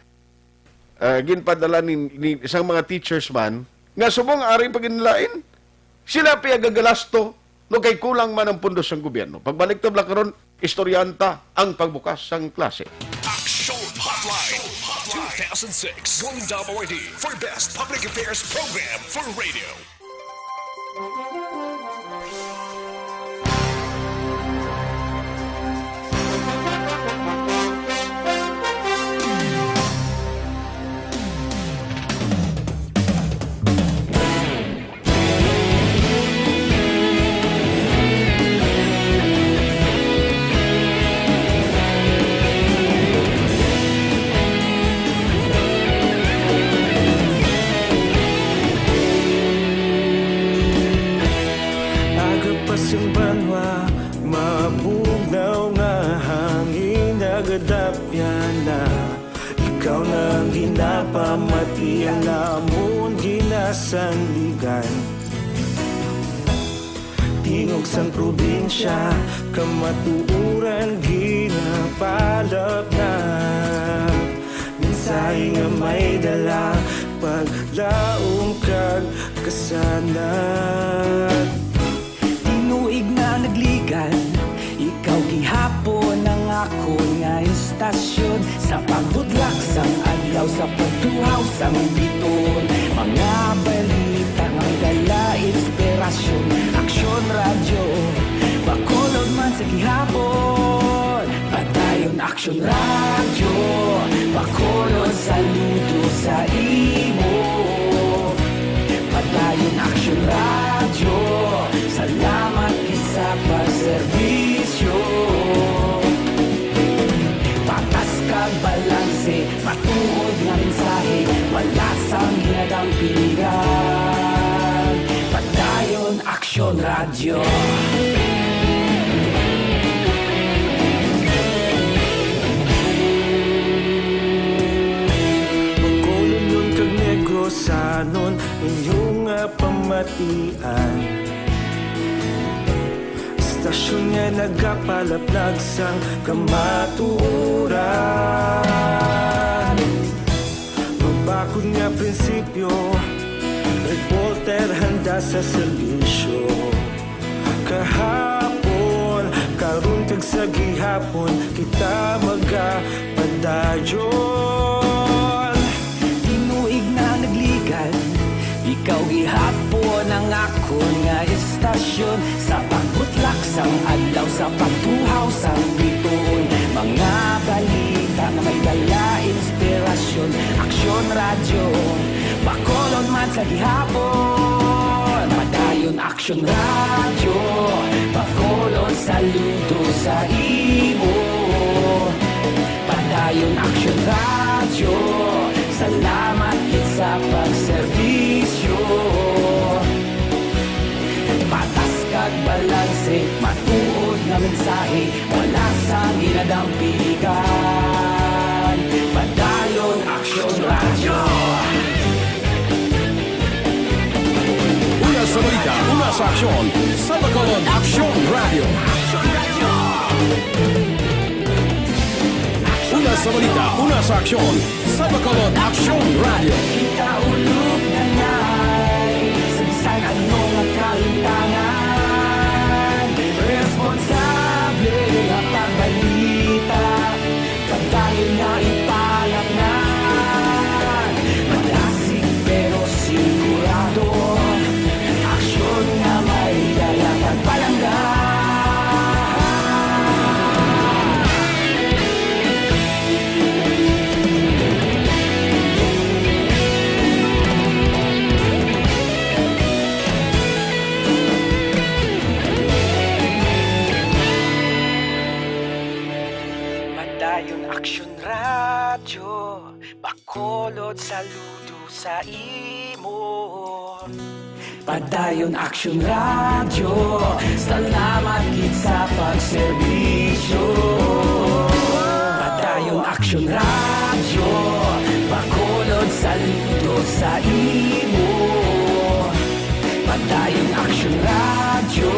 ah, ginpadala ni, ni, sang mga teachers man, nga subong ari pa ginlain, sila pa gagalasto, no, kay kulang man ang pundo sang gobyerno. Pagbalik ta bala karon, istoryahan ta ang pagbukas sang klase. Action Hotline two thousand six, Golden Dome Awardee for Best Public Affairs Program for Radio. Aga pa sing banwa, mabugnaw nga hangin nagadapyan na. Ikaw na ang ginapamati, ang amon ginasandigan. Tingog sang probinsya, kamatuoran ginapalapnap. Mensahe nga may dala, paglaom kag kasanag. Tinuig na nagligan, ikaw gihapon ang akon nga istasyon. Sa pagbudlak sang adlaw, sa pagtuhaw sang biton, mga balita nga dala inspirasyon. Aksyon Radyo, Bacolod man sa gihapon. Padayon Aksyon Radyo, Bacolod, saludo sa imo. Padayon Aksyon Radyo, salamat gid sa pagserbisyo. Balanse, matuod nga mensahe, wala sang ginadampigan. Padayon Aksyon Radyo. Bacolodnon kag Negrosanon, inyo nga pamatian. Istasyon nga nagapalaplag sang kamatuoran. Mabakod nga prinsipyo, reporter handa sa serbisyo. Kahapon, karon kag sa gihapon, kita magapadayon. Tinuig na nagligan, ikaw gihapon ang akon nga istasyon. Sa pagbutlak sang adlaw, sa pagtuhaw sang bituon, mga balita nga may dala inspirasyon. Aksyon Radyo, Bacolod man sa gihapon. Padayon Aksyon Radyo, Bacolod, saludo sa imo. Padayon Aksyon Radyo, salamat gid sa pagserbisyo. Patas kag balanse, matuod nga mensahe, wala sang ginadampigan. Padayon Aksyon Radyo. Una sa balita, una sa aksyon, sa Bacolod Aksyon Radyo. Una sa balita, una sa aksyon, sa Bacolod Aksyon Radyo. Kita ulog na ngay, sa bisan ano nga kalimtangan, responsable nga pagbalita. Pagdayon nga ipalapnan, madasig pero sigurado. Aksyon nga may dala kag palangga. Padayon Aksyon Radyo, Bacolod, saludo sa imo. Padayon Aksyon Radyo, salamat gid sa pagserbisyo. Padayon Aksyon Radyo, Bacolod, saludo sa imo. Padayon Aksyon Radyo,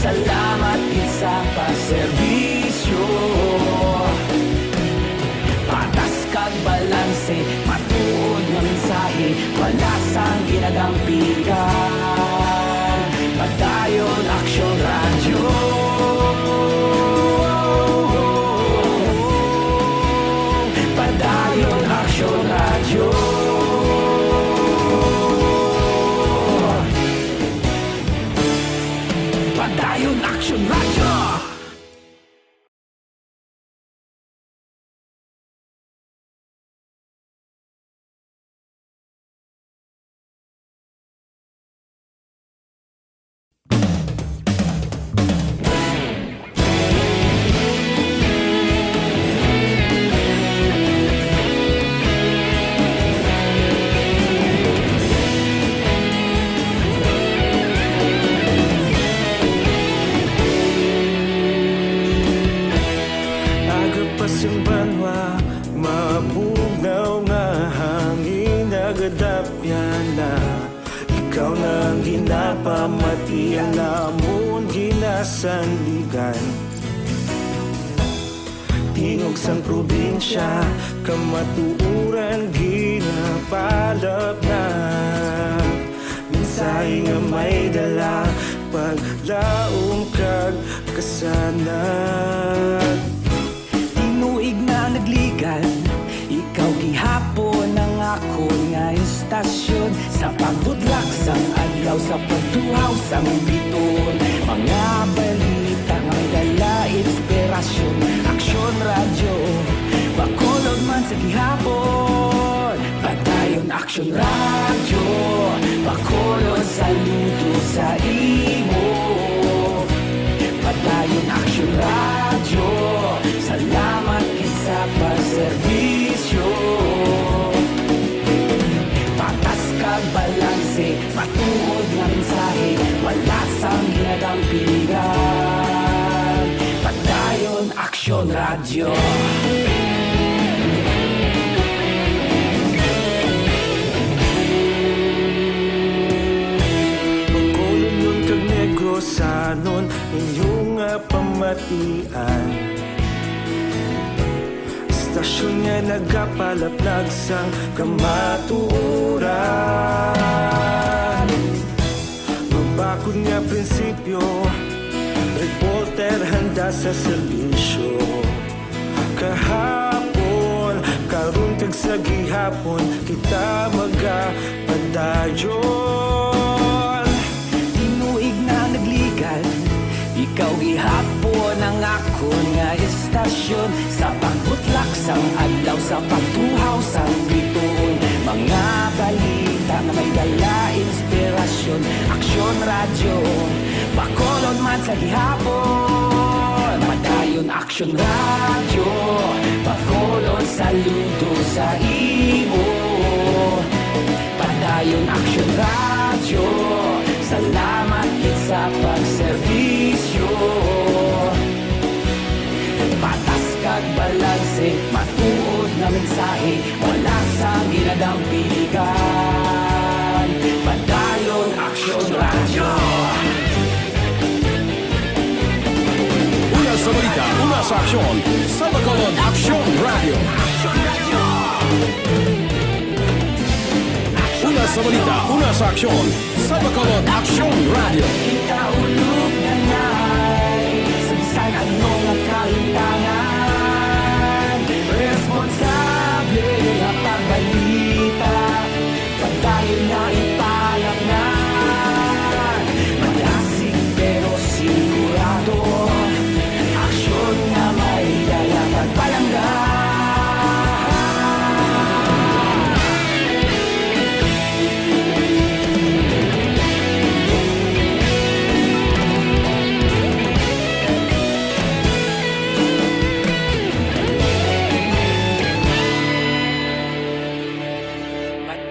salamat gid sa pagserbisyo. Patas kag balanse, matuod nga mensahe, wala sang ginadampigan. Padayon Aksyon Radyo. Padayon Aksyon Radyo. Padayon Aksyon Radyo. Aga pa sing banwa, mabugnaw nga hangin nagadapyan na. Ikaw na ang ginapamati, ang amon ginasandigan. Tingog sang probinsya, kamatuoran ginapalapnag. Mensahe nga may dala, paglaom kag kasanag. Tinuig na nagligan, ikaw gihapon ang akon nga istasyon. Sa pagbudlak sang adlaw, sa pagtuhaw sang bituon, mga balita nga may dala inspirasyon. Aksyon Radyo, Bacolod man sa gihapon. Padayon Aksyon Radyo, Bacolod, saludo sa imo. Padayon Aksyon Radyo, salamat gid sa pagserbisyo. serbisyo. Patas kag balanse, matuod nga mensahe, wala sang ginadampigan. Padayon Aksyon Radyo. Bacolodnon kag Negrosanon, inyo nga pamatian. Estasyon nga nagapalaplag sang kamatuoran. Mabakod nga prinsipyo, reporter handa sa serbisyo. Kahapon, karon kag sa gihapon, kita magapadayon. Tinuig na nagligan, ikaw gihapon ang akon nga estasyon. Sa pagbutlak sang adlaw, sa pagtuhaw sang bituon, mga balita nga may dala inspirasyon. Aksyon Radyo, Bacolod man sa gihapon. Padayon Aksyon Radyo, Bacolod, saludo sa imo. Padayon Aksyon Radyo, salamat gid sa pagserbisyo. Patas kag balanse, matuod nga mensahe, wala sang ginadampigan. Padayon Aksyon Radyo. Una sa balita, una sa aksyon, sa Bacolod Aksyon Radyo. Una sa balita, una sa aksyon, sa Bacolod Aksyon Radyo. Kita ulog na ngay, sa bisan ano nga kalintangan, responsable nga pagbalita, padayon nga ipalapnan. Malasig pero sigurado, aksyon nga may dala pagpalangga.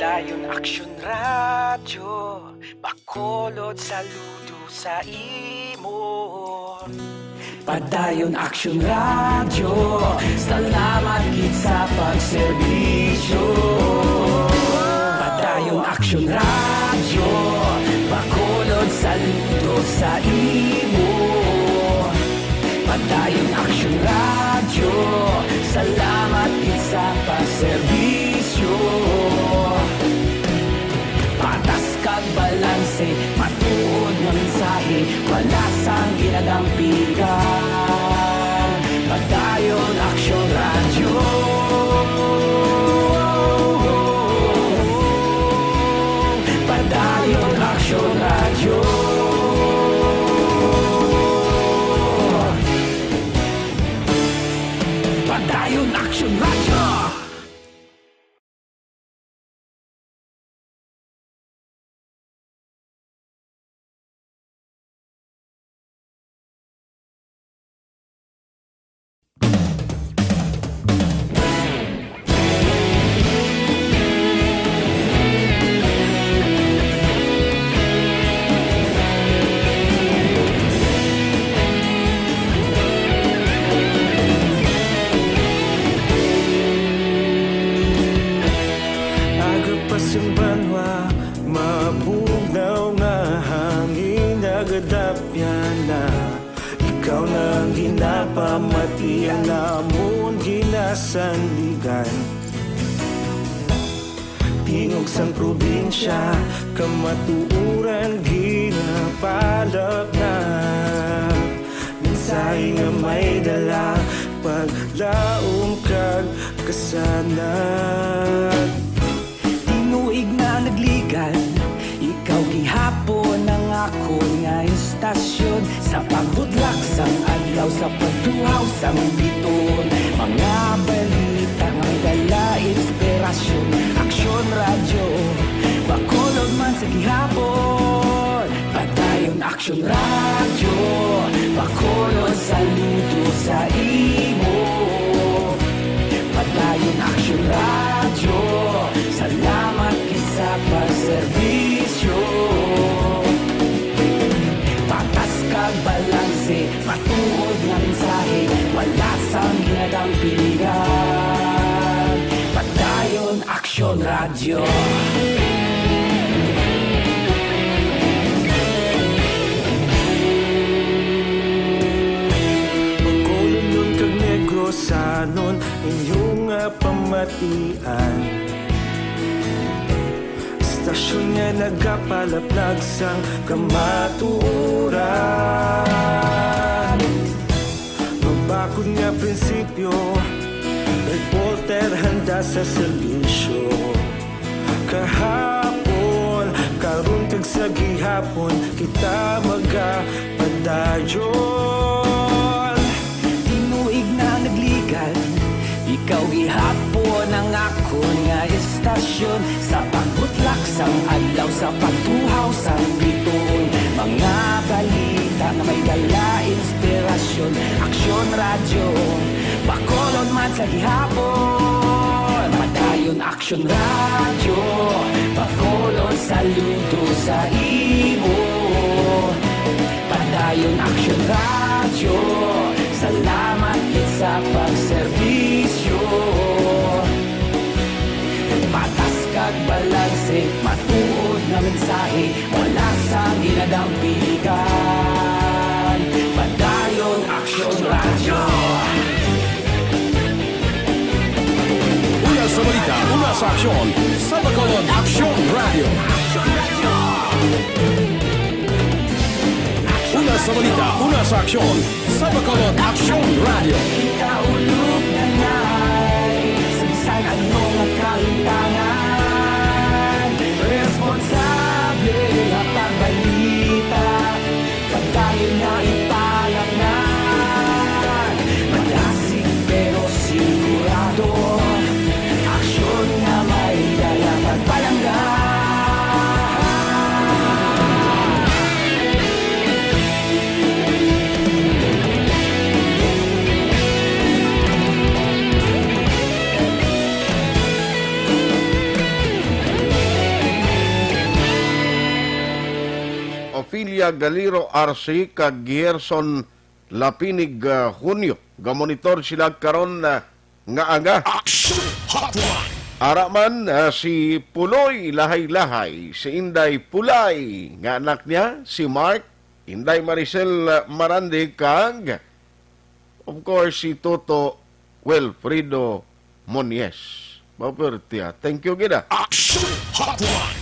Padayon Aksyon Radyo, Bacolod, saludo sa imo. Padayon Aksyon Radyo, salamat gid sa pagserbisyo. Padayon Aksyon Radyo, Bacolod, saludo sa imo. Padayon Aksyon Radyo, salamat gid sa pagserbisyo. Patas kag balanse, matuod nga mensahe, wala sang ginadampigan. Padayon Aksyon Radyo. Padayon Aksyon Radyo. Padayon Aksyon Radyo. Aga pa sing banwa, mabugnaw nga hangin nagadapyan na. Ikaw na ang ginapamati, ang amon ginasandigan. Tingog sang probinsya, kamatuoran ginapalapnap. Mensahe nga may dala, paglaom kag kasanag. Tinuig na nagligan, ikaw gihapon ang akon nga istasyon. Sa pagbudlak sang adlaw, sa pagtuhaw sang bituon, mga balita nga may dala inspirasyon. Aksyon Radyo, Bacolod man sa gihapon. Padayon Aksyon Radyo, Bacolod, saludo sa imo. Padayon Action Radyo, salamat gid sa pagserbisyo. Patas kag balanse, matuod nga mensahe, wala sang ginadampingan. Padayon Action Radyo. Bacolodnon kag Negrosanon, inyo nga pamatian. Istasyon nga nagapalaplag sang kamatuoran. Mabakod nga prinsipyo, reporter handa sa serbisyo. Kahapon, karon kag sa gihapon, kita magapadayon. Tinuig na nagligad, ikaw gihapon ang akon nga istasyon. Sa pagbutlak sang adlaw, sa pagtuhaw sang bituon, mga balita nga may dala inspirasyon. Aksyon Radyo, Bacolod man sa gihapon. Padayon Aksyon Radyo, Bacolod, saludo sa imo. Padayon Aksyon Radyo, salamat gid sa pagserbisyo. Patas kag balanse, matuod nga mensahe, wala sang ginadampingan. Padayon Aksyon Radyo. Una sa balita, una sa aksyon, sa Bacolod Aksyon Radyo. Una sa balita, una sa aksyon, sa Bacolod Aksyon Radyo. Kita ulog na nay, sa bisan ano nga kalimtangan, responsable nga pagbalita. Padayon nga ipalangga, madasig pero sigurado, aksyon nga may dala pagpalangga. Ophelia Galiro Arce kag Gerson Lapinig, ah, Hunyo. Gamonitor sila karon, ah, nga aga. Action Hotline. Ara man, ah, si Puloy Lahay-Lahay, si Inday Pulay nga anak niya, si Mark, Inday Maricel, ah, Marande, kag, of course, si Toto Wilfredo Monies. Maperte, ah. Thank you gid, ah. Action Hotline.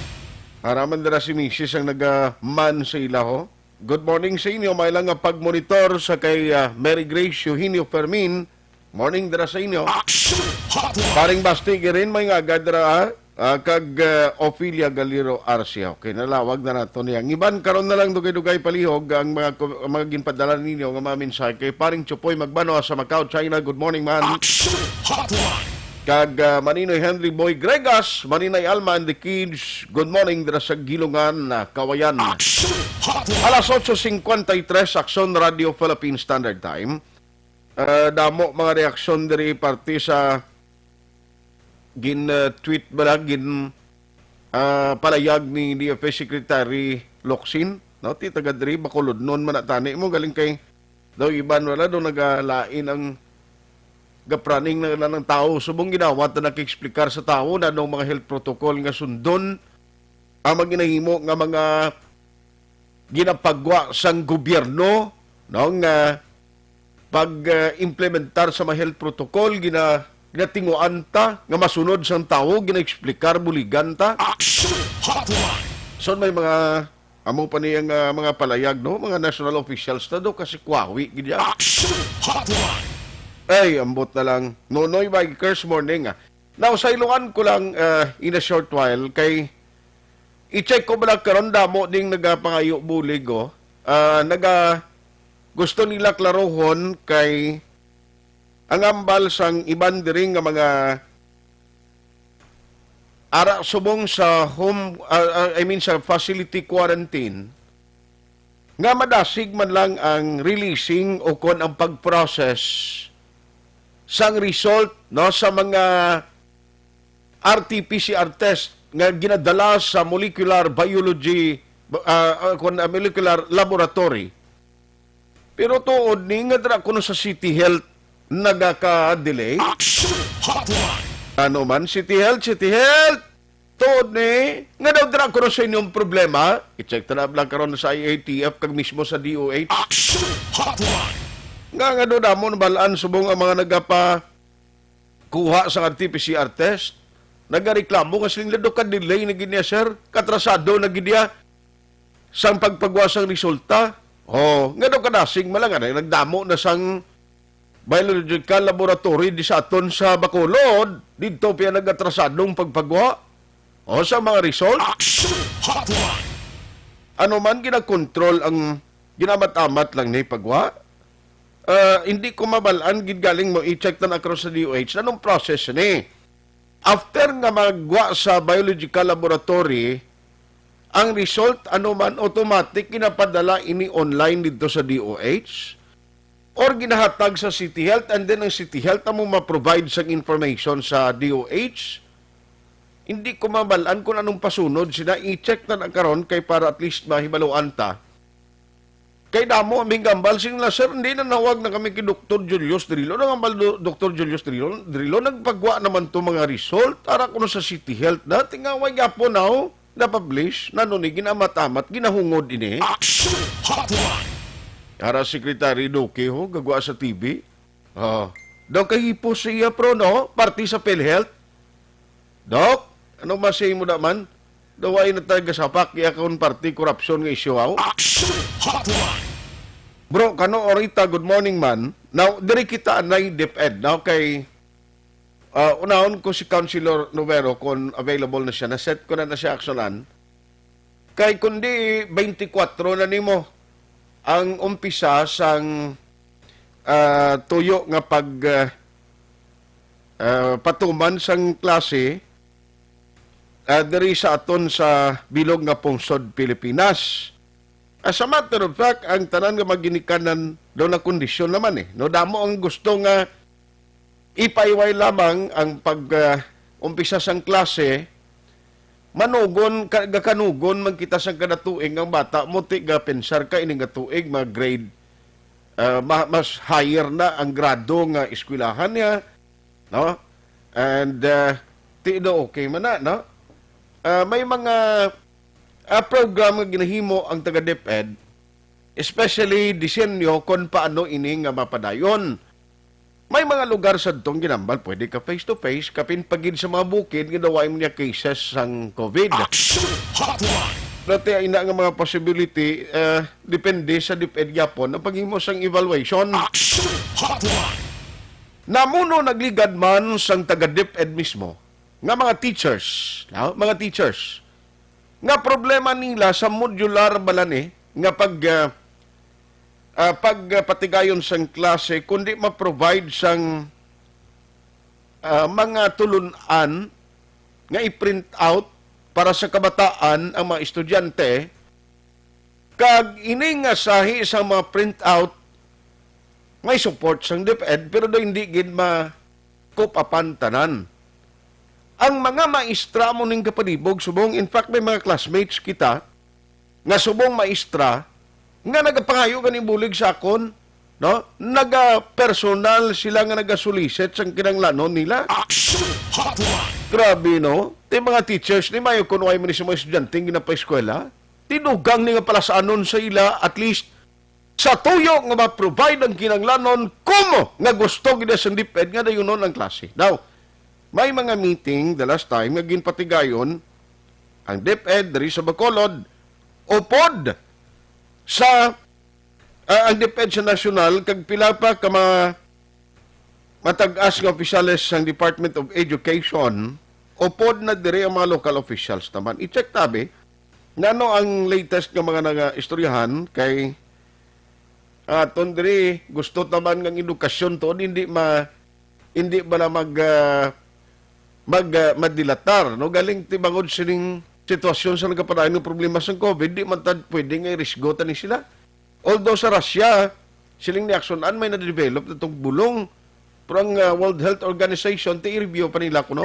Ara man dira si Misis ang nagaman sa ila, ho. Good morning sa inyo. May lang nga pagmonitor sa kay, ah, Mary Grace Eugenio Fermin. Morning dira sa inyo. Action Hotline. Paring Basti Girin, may nga agad dira, ah, ah, kag, ah, Ophelia Galiro Arcia. Okay, nalawag na nato niya. Ang iban, karon na lang dugay-dugay palihog ang mga ko-, ang mga ginpadala ninyo nga mga mensahe. Kay Paring Chupoy Magbano sa Macau, China. Good morning, man. Action Hotline. Kag, ah, Maninoy Henry Boy Gregas, Maninay Alma and the kids, good morning dira sa Gilungan, ah, Kawayan. Action Hotline. Alas otso cincuenta y tres, Aksyon Radio Philippine Standard Time. Ah, damo mga reaksyon diri parte sa gin, ah, tweet bala, gin, ah, palayag ni D F A Secretary Locsin, no? Ti taga diri, Bacolodnon man na tani mo, galing kay daw iban wala daw nagalain ang gapraning na, na ng tao. Subong ginawat na nag-explicar sa tao na anong mga health protocol nga sundon ang maginahimo nga mga ginapagwa sang gobyerno, no, nga pag, ah, implementar sa mga health protocol, gina-, ginatinguan ta nga masunod sang tawo, gina-explicar, buligan ta. Action Hotline. So, may mga, amo pa niya nga mga palayag, no? Mga national officials na do kasi kwawi gid yan. Action Hotline. Ay, ambot na lang. Nonoy Bikers, morning, ah. Now, sayloan ko lang, ah, in a short while, kay i-check ko bala karon, damo ding nagapangayo bulig, oh. Ah, naga-, gusto nila klarohon kay ang ambal sang iban diri nga mga ara subong sa home, ah, ah, I mean, sa facility quarantine, nga madasig man lang ang releasing o kon ang pag-process sang result, no, sa mga R T P C R test nga ginadala sa molecular biology, ah, ah, kun, ah, molecular laboratory. Pero tuod ni nga dira kuno sa City Health nagaka-delay. Action Hotline. Ano man, City Health, City Health. Tuod ni nga daw dira kuno sa inyong problema. I-check ta na lang karon sa I A T F kag mismo sa D O H. Action Hotline. Nga, nga daw damo na balaan subong ang mga nagapa kuha sa R T P C R test. Nagareklamo nga sila, "Daw ka-delay na gid niya, sir. Katrasado na gid niya sang pagpagwa sang resulta." Oh, nga daw kadasig man lang, ano, nagdamo na sang biological laboratory di sa aton sa Bacolod, didto pa nagatrasadong pagpagwa. Oh, sa mga result. Action Hotline. Ano man, ginakontrol ang ginamat-amat lang ni pagwa. Ah, hindi ko mabal-an gid galing mo i-check na across sa D O H. Anong process ni? After nga magwa sa biological laboratory, ang result, ano man, automatic ginapadala ini online dito sa D O H or ginahatag sa City Health, and then ang City Health amo ma-provide sang information sa D O H. Hindi ko mabal-an kung anong pasunod sina. I-check na na karon kay para at least mahibaluan ta. Kay damo ang gambal, sing la, "Sir, hindi, nanawag na kami kay Doktor Julius Drilon." Ang gambal do-, Doktor Julius Drilon, Drilon, nagpagwa naman to mga result. Ara kuno sa City Health na, tingaway gyapon now, na-publish, nano ni ginamat-amat, ginahungod ini. Action Hotline. Ara Secretary Duque, ho, gagwa sa T V. Oh. Daw kahipos siya, pro, no? Party sa PhilHealth. Doc, ano masay mo naman? Daw ay nataga sa PAC, iya kon party korupsyon nga isyu, haw? Action Hotline. Bro, kano orita, good morning man. Now, diri kita na DepEd, now kay, ah, unahon ko si Councilor Novero kung available na siya. Na-set ko na na siya aksyonan. Kay kundi twenty-four na nimo ang umpisa sang, ah, tuyo nga pag, ah, ah, patuman sang klase, ah, diri sa aton sa bilog nga pungsod Pilipinas. As a matter of fact, ang tanan nga maginikanan daw na kondisyon naman eh. No, damo ang gusto nga ipaiway lamang ang pag, ah, umpisa sang klase, manugon, ka-, gakanugon man kita sang kada tuig ang bata mo, ti gapensar ka ini nga tuig, mag-grade, ah, ma-, mas higher na ang grado nga eskwelahan niya, no? And, ah, ti do okay man na, no? Ah, may mga, ah, program nga ginahimo ang taga DepEd, especially disenyo kon paano ini nga mapadayon. May mga lugar sa tong ginambal, pwede ka face to face, kapin pagid sa mga bukid nga daw wala niya cases sang COVID. Action Hotline. Dati ay na nga mga possibility, eh, depende sa DepEd gyapon ang paghimo sang evaluation. Action Hotline. Namuno nagligad man sang taga DepEd mismo nga mga teachers, no? Mga teachers nga problema nila sa modular bala ni nga pag, ah, ah, pagpatigayon sang klase, kundi ma-provide sang, ah, mga tulun-an nga i-print out para sa kabataan ang mga estudyante, kag ini nga sahi sa mga print out may support sang DepEd, pero daw hindi gid ma-, kup-apan tanan. Ang mga maestra mo ning kapanibog subong, in fact, may mga classmates kita nga subong maestra nga nagapangayo ganing bulig sa akon, no? Nagapersonal sila nga nagasulisit sang kinahanglanon nila. Action Hotline. Grabe, no? Ti mga teachers ni mayo kuno ay man ni sa mga estudyante nga ginapaeskwela. Ti dugang ni nga palasanon sa ila, at least sa tuyo nga ma-provide ang kinahanglanon, kumo nga gusto gid sang DepEd nga dayunon ang klase. Now, may mga meeting the last time nga ginpatigayon ang DepEd diri sa Bacolod, upod sa, ah, ang DepEd sa nasyonal, kag pila pa ka mga matag-as nga opisyales sang Department of Education, upod na diri ang mga local officials naman. I-check tabi, ngano ang latest nga mga nagaistoryahan kay, ah, aton diri, gusto taman nga ang edukasyon to, hindi ma-, hindi bala mag, ah, mag, ah, madilatar, no? Galing ti bangod sining sitwasyon sa nagapadayon nga problema sa COVID, di man tad pwede nga irisgo ta ni sila. Although sa Russia, siling ni Action An, may na-develop na tong bulong Pero ang, ah, World Health Organization, ti i-review pa nila kuno.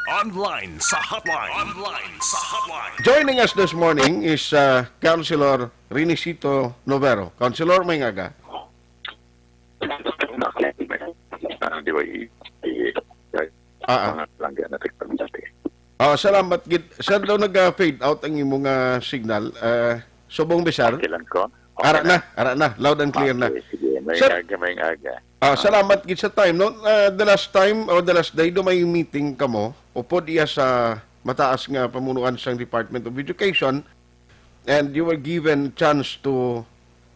Online sa hotline. Online sa hotline. Joining us this morning is, ah, Councilor Renicito Novero. Councilor, maayong aga. Ah, di ba, i-, i-, Ah, ah. Mga langga na tagpamati. Ah, salamat gid. Sir, daw nag-fade out ang imong, ah, signal. Ah, subong, Bisar? Okay lang ko? Okay Ara na. na, ara na. Loud and clear na. Okay, sige. Maayong Sir, aga, maayong aga. Ah, salamat gid sa time, no? Ah, the last time or the last day, do may meeting kamo, upod iya sa mataas nga pamunuan sang Department of Education, and you were given chance to,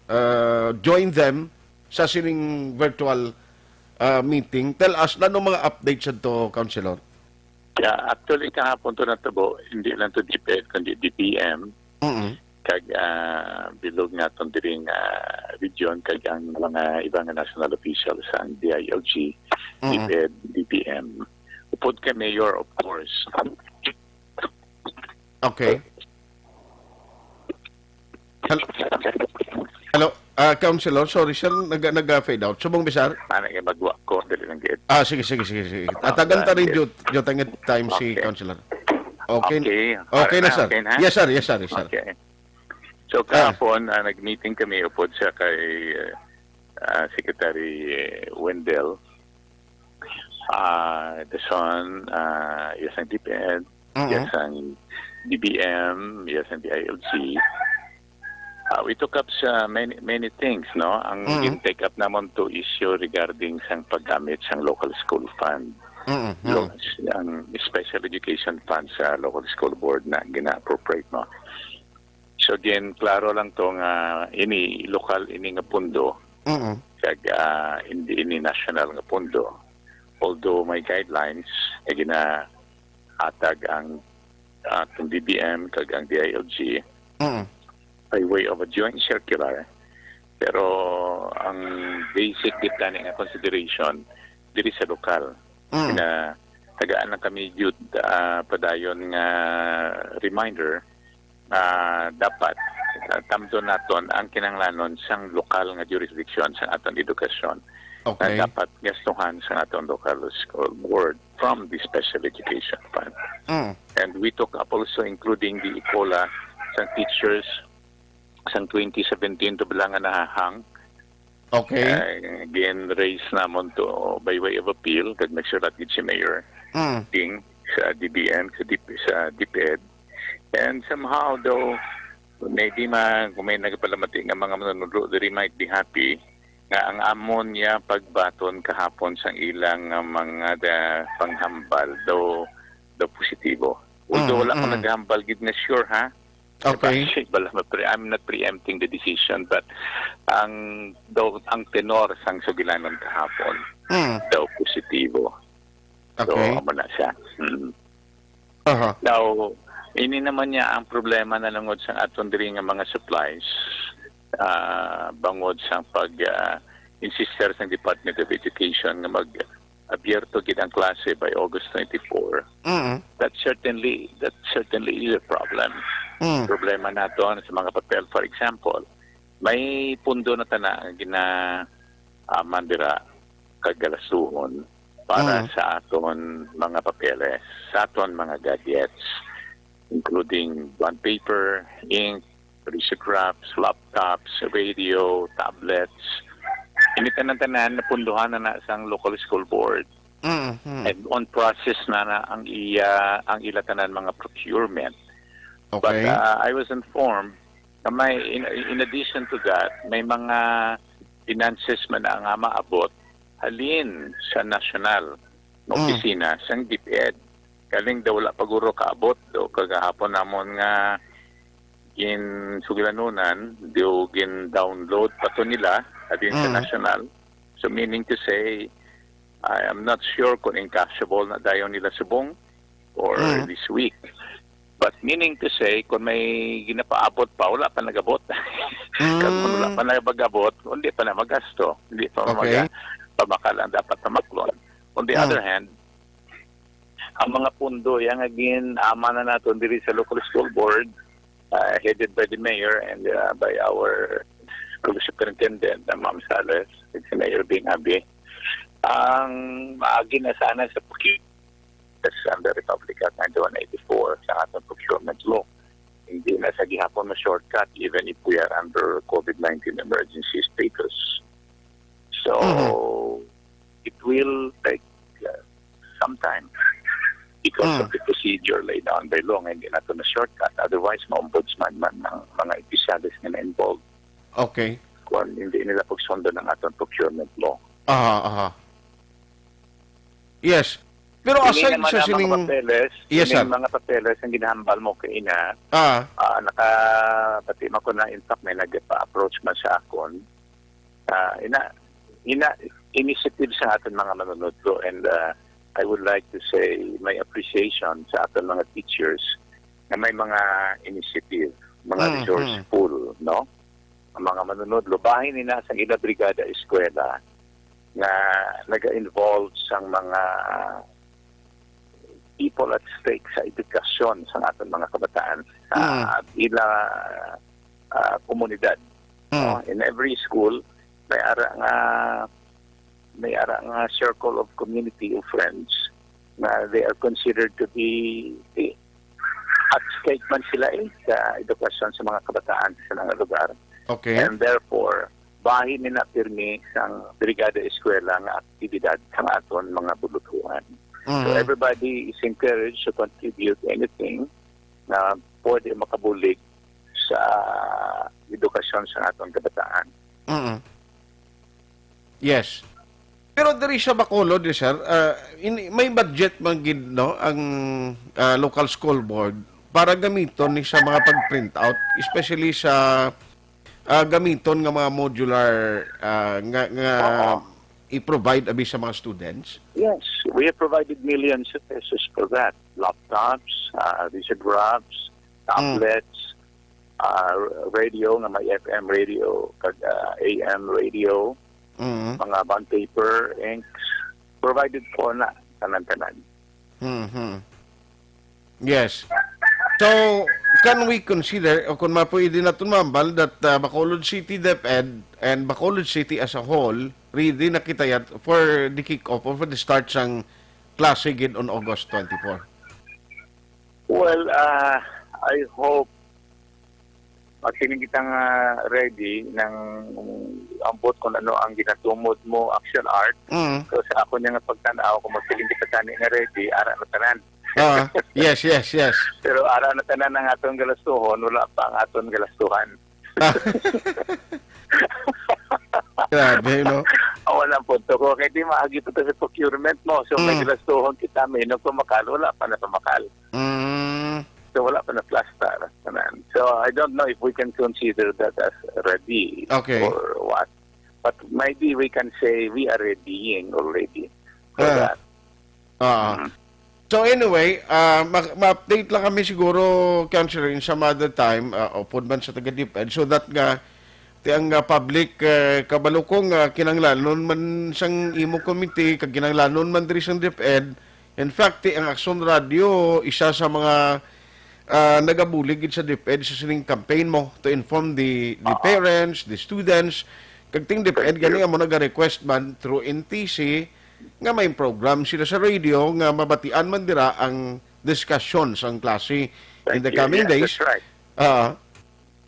uh, join them sa sining virtual, uh, meeting. Tell us, ano mga updates adto, Councilor? Yeah, actually, kahapon to natabo, hindi lang to DepEd, kundi DepEd, Mm-mm. kag, ah, bilog naton diri nga region, kag ang mga iba nga national officials, ang DILG, Mm-mm. DepEd, DepEd. Upod kay Mayor, of course. Okay. Hel-, hello, ah, Councilor. Sorry, sir. Nag-, nag-, ah, fade out. Subong, Bisar? Ano nga magwa ko? Dali lang gid. Ah, sige, sige, sige, sige. Ah, Atagan ta rin dali. Due, due time si Okay. Councilor. Okay. Okay. Okay na, Okay na, sir. okay na? Yes, sir. Yes, sir. Yes, sir. Okay. So, Ah. kahapon, ah, nag-meeting kami upod sa kay, ah, Secretary, eh, Wendell. Ah, the son, ah, yes, ang DepEd, Mm-mm. yes, ang DepEd, yes, ang DILG. Ah, we took up sa many, many things, no? Ang Mm. gin-take up namon to issue regarding sang paggamit sang local school fund. Mm-mm. Lo-, ang special education fund sa local school board na gina-appropriate, no? So, again, klaro lang to nga ini lokal ini nga pundo, Mm-mm. kag, ah, hindi ini national nga pundo. Although may guidelines nga ginahatag ang, ah, atong DepEd kag ang DILG Mm-mm. by way of a joint circular, pero ang basic gid tani nga consideration diri sa lokal. Mm. Nga tagaan lang kami gyud, ah, padayon nga reminder nga dapat, ah, tamdon naton ang kinahanglanon sang lokal nga jurisdiction sang aton edukasyon Okay. nga dapat gastuhan sang aton local school board from the special education fund. Mm. And we took up also including the ECOLA sang teachers sang twenty seventeen to bala nga nahahang. Okay. Uh, again, raise namon to by way of appeal, kag nagsulat gid si Mayor Mm. Ting sa DepEd, sa DepEd, sa DepEd. And somehow, though, maybe ma, kung may nagapalamati nga mga manunodlo diri might be happy, nga ang amon niya pagbaton kahapon sang ilang, uh, mga da, panghambal, daw, daw positibo. Although Mm, wala ko mm. naghambal gid na sure, ha? Okay. Basi, bala, mapre-, I'm not preempting the decision, but ang, daw, ang tenor sang sugilanon kahapon, Mm. daw positibo. So, Okay. amo na siya. Mm. Aha. Now, ini naman niya ang problema na nangod sang aton diri nga mga supplies, ah, bangod sang pag, ah, insister sang Department of Education nga mag-abierto gid ang klase by August twenty-four. Mm. That certainly, that certainly is a problem. Mm. Problema naton sa mga papel, for example, may pundo na tana nga gina-, ah, mandira kag galastuhon para Mm. sa aton mga papeles, sa aton mga gadgets, including bond paper, ink, risographs, laptops, radio, tablets. Ini tanan-tanan napunduhan na na sang local school board. Mm, mm. And on process na na ang iya, ang ila tanan mga procurement. But, Okay. uh, I was informed na may, in, in addition to that, may mga finances man na nga maabot halin sa national nga Mm. opisina sang DepEd. Galing daw wala pa guro kaabot do kagahapon namon nga ginsugilanunan, do gin-download pa to nila halin sa Mm. national. So, meaning to say, I am not sure kung encashable na dayon nila subong or Mm. this week. But meaning to say, kung may ginapaabot pa, wala pa nagabot. Kag kung wala Mm. pa nagabot, hindi pa na magasto. Hindi pa Okay. maga-, pamakal ang dapat pamaklon. On the Mm. other hand, ang mga pundo, yang nga gin-ama na naton diri sa local school board, uh, headed by the mayor and, uh, by our school superintendent, uh, Ma'am Sales, si Mayor Bing Abi. Ang maagi na sana sa procurement under Republic Act ninety-one eighty-four sa ating procurement law. Hindi na sa gihapon mo shortcut even if we are under COVID nineteen emergency status. So, Mhm. it will take uh, some time because Mm. of the procedure laid down by law nga hindi nato na shortcut. Otherwise, ma-ombudsman man ang mga opisyales nga na-involved. Okay. Kung hindi nila pagsundan ang aton procurement law. Aha, aha. Yes. Pero Kini aside naman sa ang mga sining papeles, Yes, kining sir. mga papeles ang ginahambal mo kaina, Ah. ah, naka-, pati man ko na, in fact, may nag-approach man sa akon. Ah, ina, ina, initiative sa aton mga manunodlo, and, ah, I would like to say my appreciation sa aton mga teachers na may mga initiative, mga Mhm. resourceful, no? Ang mga manunodlo, bahin nila sa ila brigada eskwela nga naga-involve sang mga people at stake sa edukasyon sa aton mga kabataan sa Mm. ila, ah, komunidad. Mm. No? In every school, may ara nga, may ara nga circle of community of friends na they are considered to be at stake man sila, eh, sa edukasyon sa mga kabataan sa mga lugar. Okay. And therefore, bahin ni na pirmi sang Brigada Eskwela nga aktibidad sa aton mga bulutuhan. So, Mhm. everybody is encouraged to contribute anything na pwede makabulig sa edukasyon sa aton kabataan. Mm. Yes. Pero diri sa Bacolod, eh, sir, ah, in-, may budget man gid, no, ang, ah, local school board para gamiton ni sa mga pag-print out, especially sa, ah, gamiton nga mga modular, ah, nga, nga Oo. i-provide abi sa mga students? Yes, we have provided millions of pesos for that. Laptops, ah, risographs, Mm. tablets, ah, radio nga may F M radio, kag, ah, A M radio, Mm. mga bond paper, inks, provided for na, tanan-tanan. Mhm. Yes. So, can we consider, o kung mapwede naton mambal, that, uh, Bacolod City DepEd and Bacolod City as a whole, ready na kita yat for the kick-off or for the start sang klase gid on August twenty-four? Well, uh, I hope masiling kita nga ready nang ambot kung ano ang ginatumod mo, action art. Mm. So, sa ako niya nga pagtan-aw, kung masiling kita tani nga ready, ara na tanan. Ah, yes, yes, yes. Pero ara na tanan ang aton galastuhon, wala pa ang aton galastuhan. Grabe, no? Ang walang punto ko, kay di maagi pa ta sa procurement mo. So, may Mm. galastuhon kita, may nagpamakal, wala pa na pamakal. Mm. So, wala pa na plastar. Tanan. So, I don't know if we can consider that as ready Okay. or what. But maybe we can say we are readying already for Ah. that. Ah. Mm. So anyway, ah, ma-, ma-update lang kami siguro, Counselor, in some other time, ah, upod man sa taga DepEd, so that nga, ti ang, ah, public, eh, kabalo ko nga kinahanglanon man sang imo committee, kag kinahanglanon man diri sang DepEd. In fact, ti ang Aksyon Radio, isa sa mga, ah, nagabulig gid sa DepEd sa sining campaign mo to inform the, the Oo. parents, the students, kag ting DepEd Thank you. gani amo naga-request man through N T C nga may program sila sa radio nga mabatian man dira ang diskusyon sang klase in Thank the you. coming Yes, days. that's right. Ah.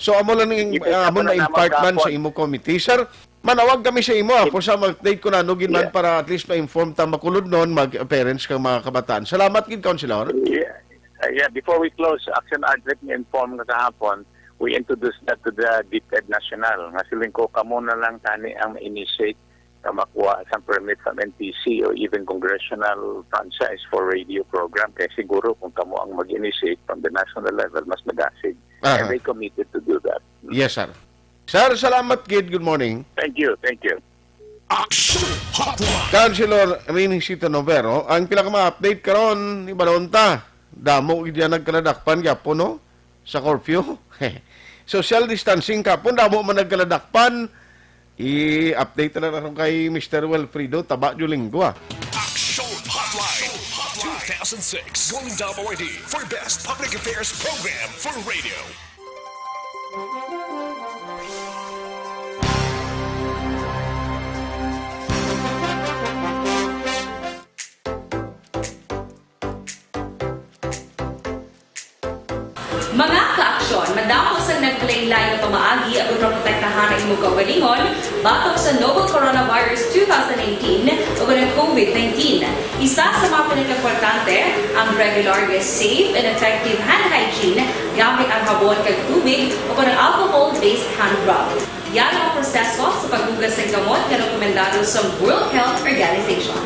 So, amo lang ning, Ipit ah, amo ako na na-impart man sa gahapon. imo committee. Sir, manawag kami sa imo, ah, Ip- kung sa mag-update ko na, ano gid man, Yeah. para at least ma-inform ta, makulod nun, mag-parents kang mga kabataan. Salamat gid, Councilor. Yeah. Uh, yeah, before we close, Action Art, let me inform nga kahapon, we introduced that to the DepEd National. Nga siling ko, kamo na lang tani ang ma-initiate nga makuha sang permit from N T C or even congressional franchise for radio program. Kaya siguro kung kamo ang mag-initiate from the national level, mas magasig. Aha. And they committed to do that. Yes, sir. Sir, salamat gid. Good morning. Thank you, thank you. Action Hotline. Councilor Rene Sito Novero, ang pila ka mga update karon, ibalon ta. Damo gid yan nagkaladakpan gyapon, no? Sa curfew. Social distancing kapon, damo man nagkaladakpan. I-update na lang kay Mister Wilfredo Taba Julinggo, ah. Action Hotline two thousand six Golden Dome Awardee for Best Public Affairs Program for Radio. Damo sang naglain-lain nga pamaagi agud maprotektahan ang imo kaugalingon batok sa novel coronavirus two thousand nineteen ug ang COVID nineteen. Isa sa mga pinakaimportante ang regular nga safe and effective hand hygiene gamit ang habon kag tubig o kon ang alcohol-based hand rub. Yara ang proseso sa paghugas sang kamot nga rekomendado sa World Health Organization.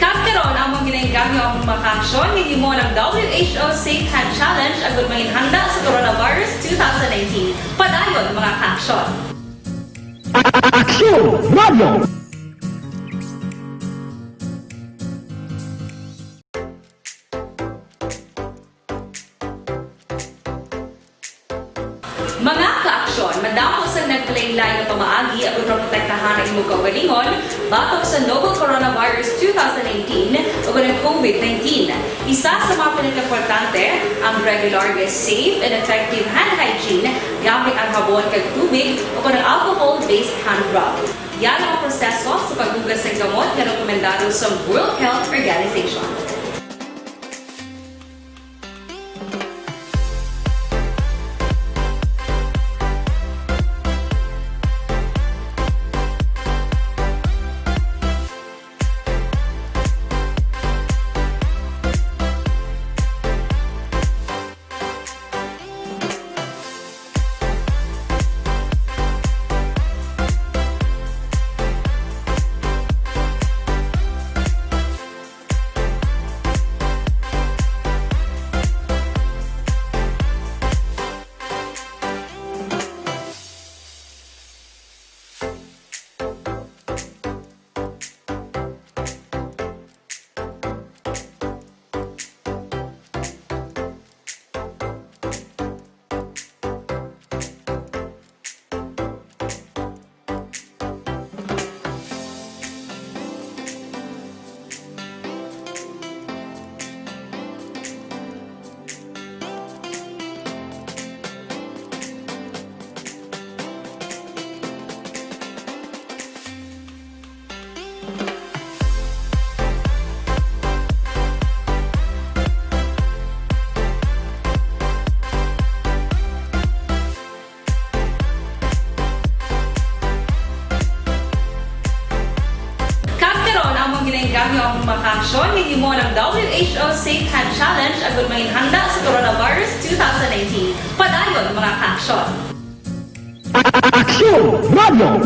Kag karon, among ginainggangyo ang mga kaaksyon nga gihimo ng W H O Safe Hand Challenge agud mangin handa sa coronavirus two thousand nineteen. Padayon, mga kaaksyon. Aksyon Radio! Mga kaaksyon, madamo sang naglain-lain nga pamaagi agud maprotektahan ang imo kaugalingon batok sa novel coronavirus two thousand nineteen ug ang COVID nineteen. Isa sa mga pinakaimportante ang regular nga safe and effective hand hygiene gamit ang habon kag tubig o kon ang alcohol-based hand rub. Yara ang proseso sa paghugas sang kamot nga rekomendado sa World Health Organization. Kag karon, among ginainggangyo ang mga kaaksyon nga gihimo ng W H O Safe Hand Challenge agud mangin handa sa coronavirus two thousand nineteen. Padayon, mga kaaksyon. Aksyon Radio!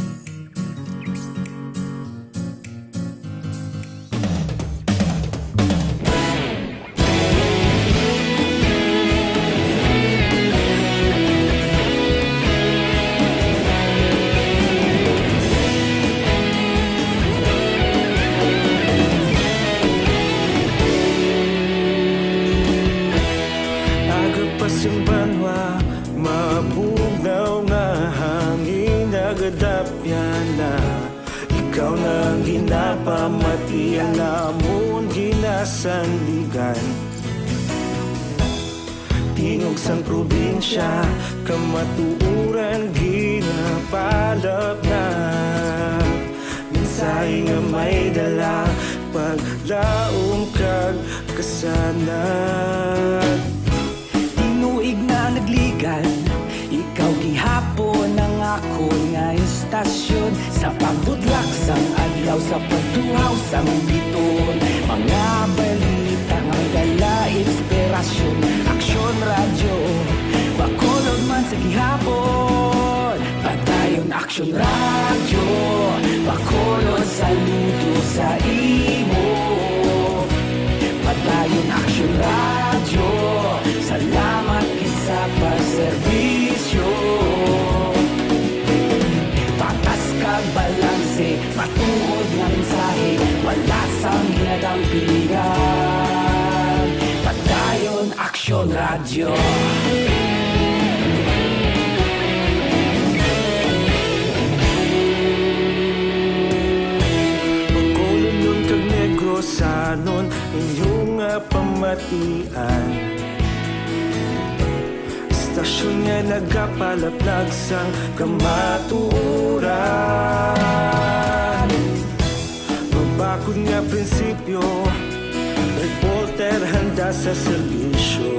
Aga pa sing banwa, mabugnaw nga hangin, nagadapyan na. Ikaw na ang ginapamati, ang amon ginasandigan. Tingog sang probinsya, kamatuoran, ginapalap na Ay nga may dala, paglaom kag kasanag. Tinuig na nagligan, ikaw gihapon ang akon nga istasyon. Sa pagbudlak sang adlaw, sa pagtuhaw sang bituon, mga balita nga may dala inspirasyon. Aksyon Radyo, Bacolod man sa gihapon. Padayon Aksyon Radyo, Bacolod, saludo sa imo. Padayon Aksyon Radyo, salamat gid sa pagserbisyo. Patas kag balanse, matuod nga mensahe, wala sang ginadampigan. Padayon Aksyon Radyo. Bacolodnon kag Negrosanon, inyo nga pamatian. Istasyon nga nagapalaplag sang kamatuoran. Mabakod nga prinsipyo, reporter handa sa serbisyo.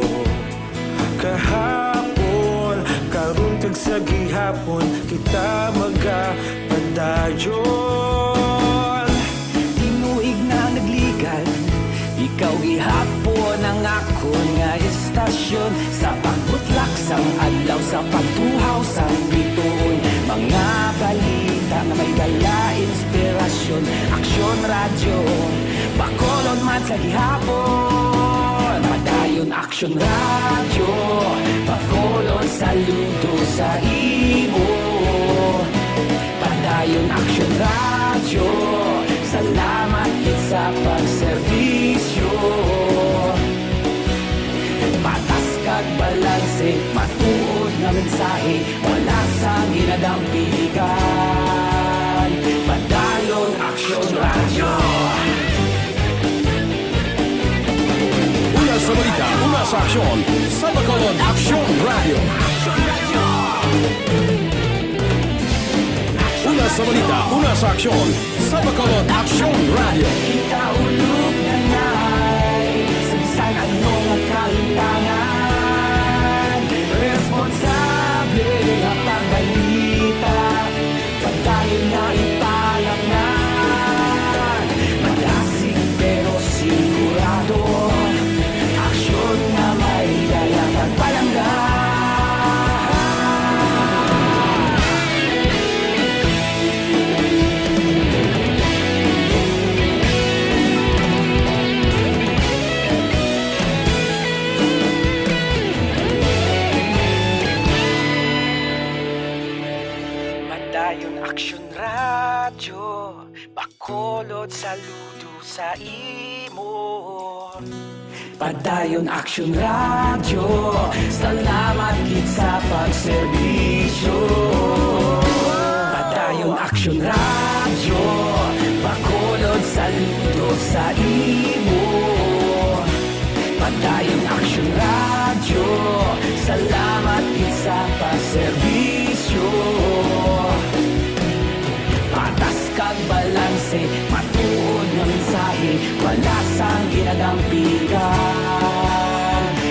Kahapon, karon kag sa gihapon, kita magapadayon. Tinuig na nagligan, ikaw gihapon ang akon nga istasyon. Sa pagbutlak sang adlaw, sa pagtuhaw sang bituon, mga balita nga may dala inspirasyon. Aksyon Radyo, Bacolod man sa gihapon. Padayon Aksyon Radyo, Bacolod, saludo sa imo. Padayon Aksyon Radyo, salamat gid sa pagserbisyo. Patas kag balanse, matuod nga mensahe, wala sang ginadampigan. Padayon Aksyon Radyo. Una sa balita, una sa aksyon, sa Bacolod Aksyon Radyo. Una sa balita, una sa aksyon, sa Bacolod Aksyon Radyo. Ikaulog na ngay sa bisan ano nga kahimtangan. Responsable nga pagbalita, padayon na ipalapngan. Madasig pero sigurado, aksyon nga may dala kag palangga. Padayon Aksyon Radyo, Bacolod, saludo sa imo. Padayon Aksyon Radyo, salamat gid sa pagserbisyo. Padayon Aksyon Radyo, Bacolod, saludo sa imo. Padayon Aksyon Radyo, salamat gid sa pagserbisyo. Patas kag balanse, matuod nga mensahe, wala sang ginadampigan.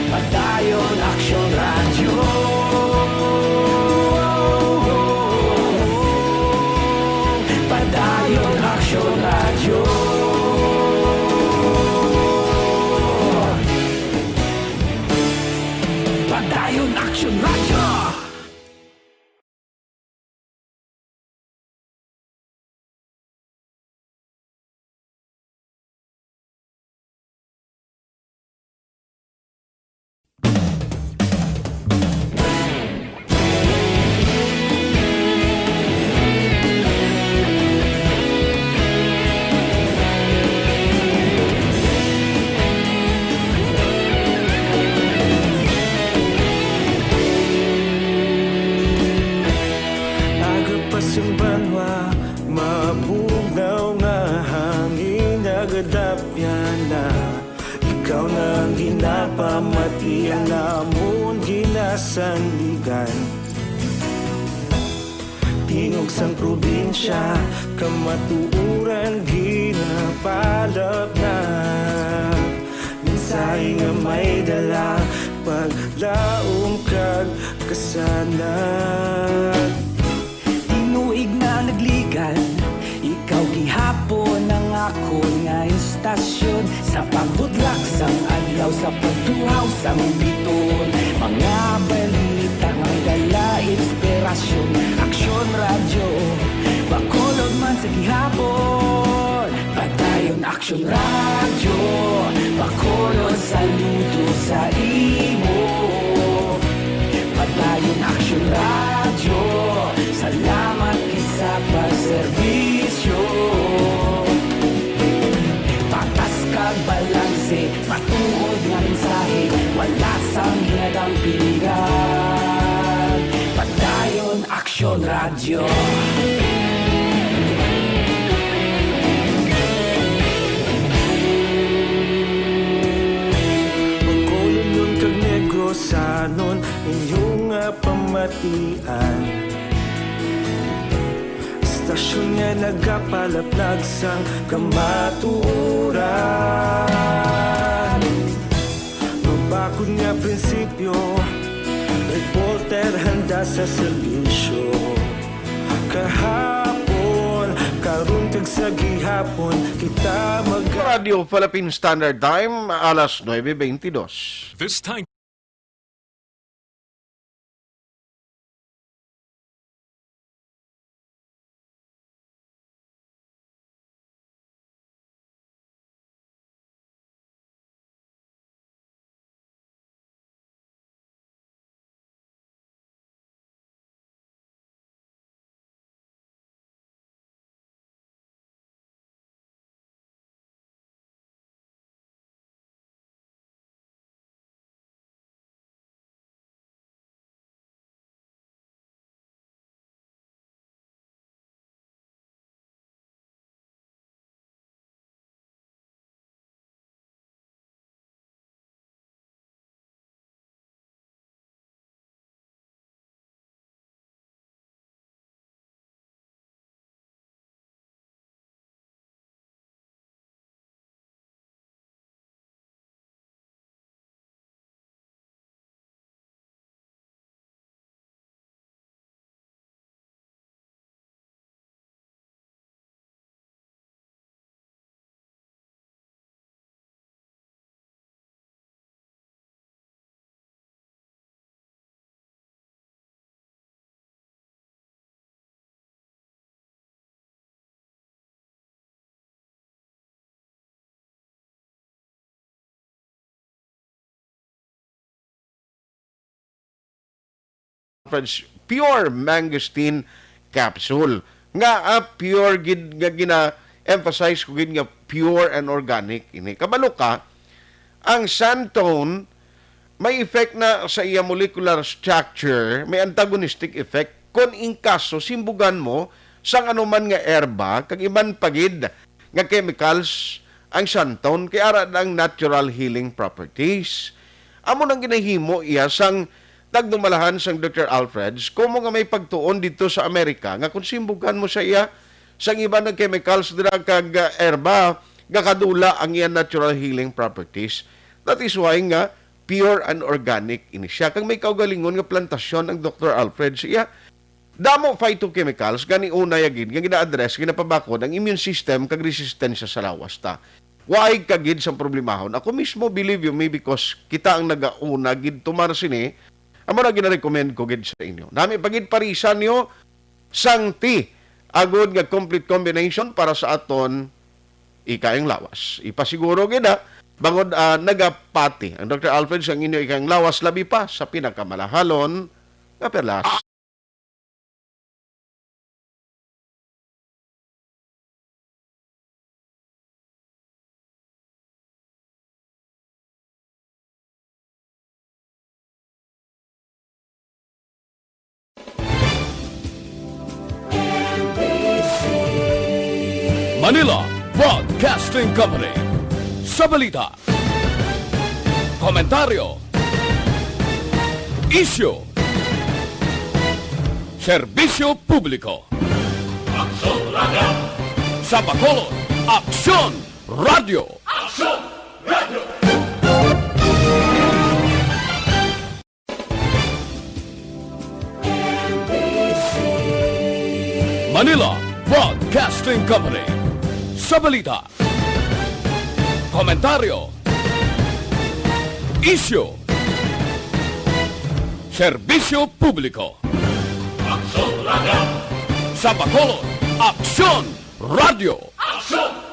Padayon Aksyon Radyo. Padayon Aksyon Radyo. Padayon Aksyon Radyo. Aga pa sing banwa, mabugnaw nga hangin, nagadapyan na. Ikaw na ang ginapamati, ang amon ginasandigan. Di Tingog sang probinsya, kamatuoran ginapalapnag. Mensahe nga may dala, paglaom kag kasanag. Tinuig na nagligan, ikaw gihapon ang akon nga istasyon. Sa pagbudlak sang adlaw, sa pagtuhaw sang biton, mga balita nga dala inspirasyon. Aksyon Radyo, Bacolod man sa gihapon. Padayon Aksyon Radyo, Bacolod, saludo sa imo. Padayon Aksyon Radyo, salamat kita sa pagserbisyo. Patas kag balanse, matuod nga mensahe, wala sang hinadang pilihan. Padayon Aksyon Radyo. Bacolodnon kag Negrosanon, inyo nga pamatian. Istasyon nga nagapalaplag sang kamatuoran. Mabakod nga prinsipyo, reporter handa sa serbisyo. Kahapon, karon kag sa gihapon, kita mag- Radio Philippine Standard Time, alas nuebe beintidos. This time. French pure mangosteen capsule. Nga, ah, pure gid nga gina-emphasize ko gid nga pure and organic ini. Kabalo ka, ang Santone may effect na sa iya molecular structure, may antagonistic effect. Kon in kaso, simbugan mo sang anuman nga erba, kag iban pa gid nga chemicals ang Santone, kay ara ang natural healing properties. Amo nang ginahimo iya sang nagdumalahan sang Doktor Alfreds, komo nga may pagtuon didto sa Amerika nga kung simbugan mo sa iya sang iban nga chemicals dira kag, ah, erba, gakadula ang iya natural healing properties. That is why nga pure and organic ini siya. Kag may kaugalingon nga plantasyon ang Doktor Alfred sa iya. Damo phytochemicals, gani una ya gid nga gina-address, ginapabakod ang immune system kag resistensya sa lawas ta. Waig ka gid sang problemahon. Ako mismo, believe you me, because kita ang nagauna gid tumar sini, amo na gina-recommend ko gid sa inyo. Nami pa gid parisan niyo sang tea, agod nga complete combination para sa aton ikayang lawas. Ipasiguro gid, ha, bangod, ah, nagapati ang Doktor Alfred sang inyo ikayang lawas, labi pa sa pinakamalahalon nga perlas. Manila Broadcasting Company. Sa balita, komentaryo, isyu, Serbisyo Publiko. Aksyon Radio. Sa Bacolod, Aksyon Radio. Aksyon Radio. Manila Broadcasting Company. Sa balita, komentaryo, isyu, serbisyo publiko. Aksyon Radio. Sa Bacolod, Aksyon Radio. Aksyon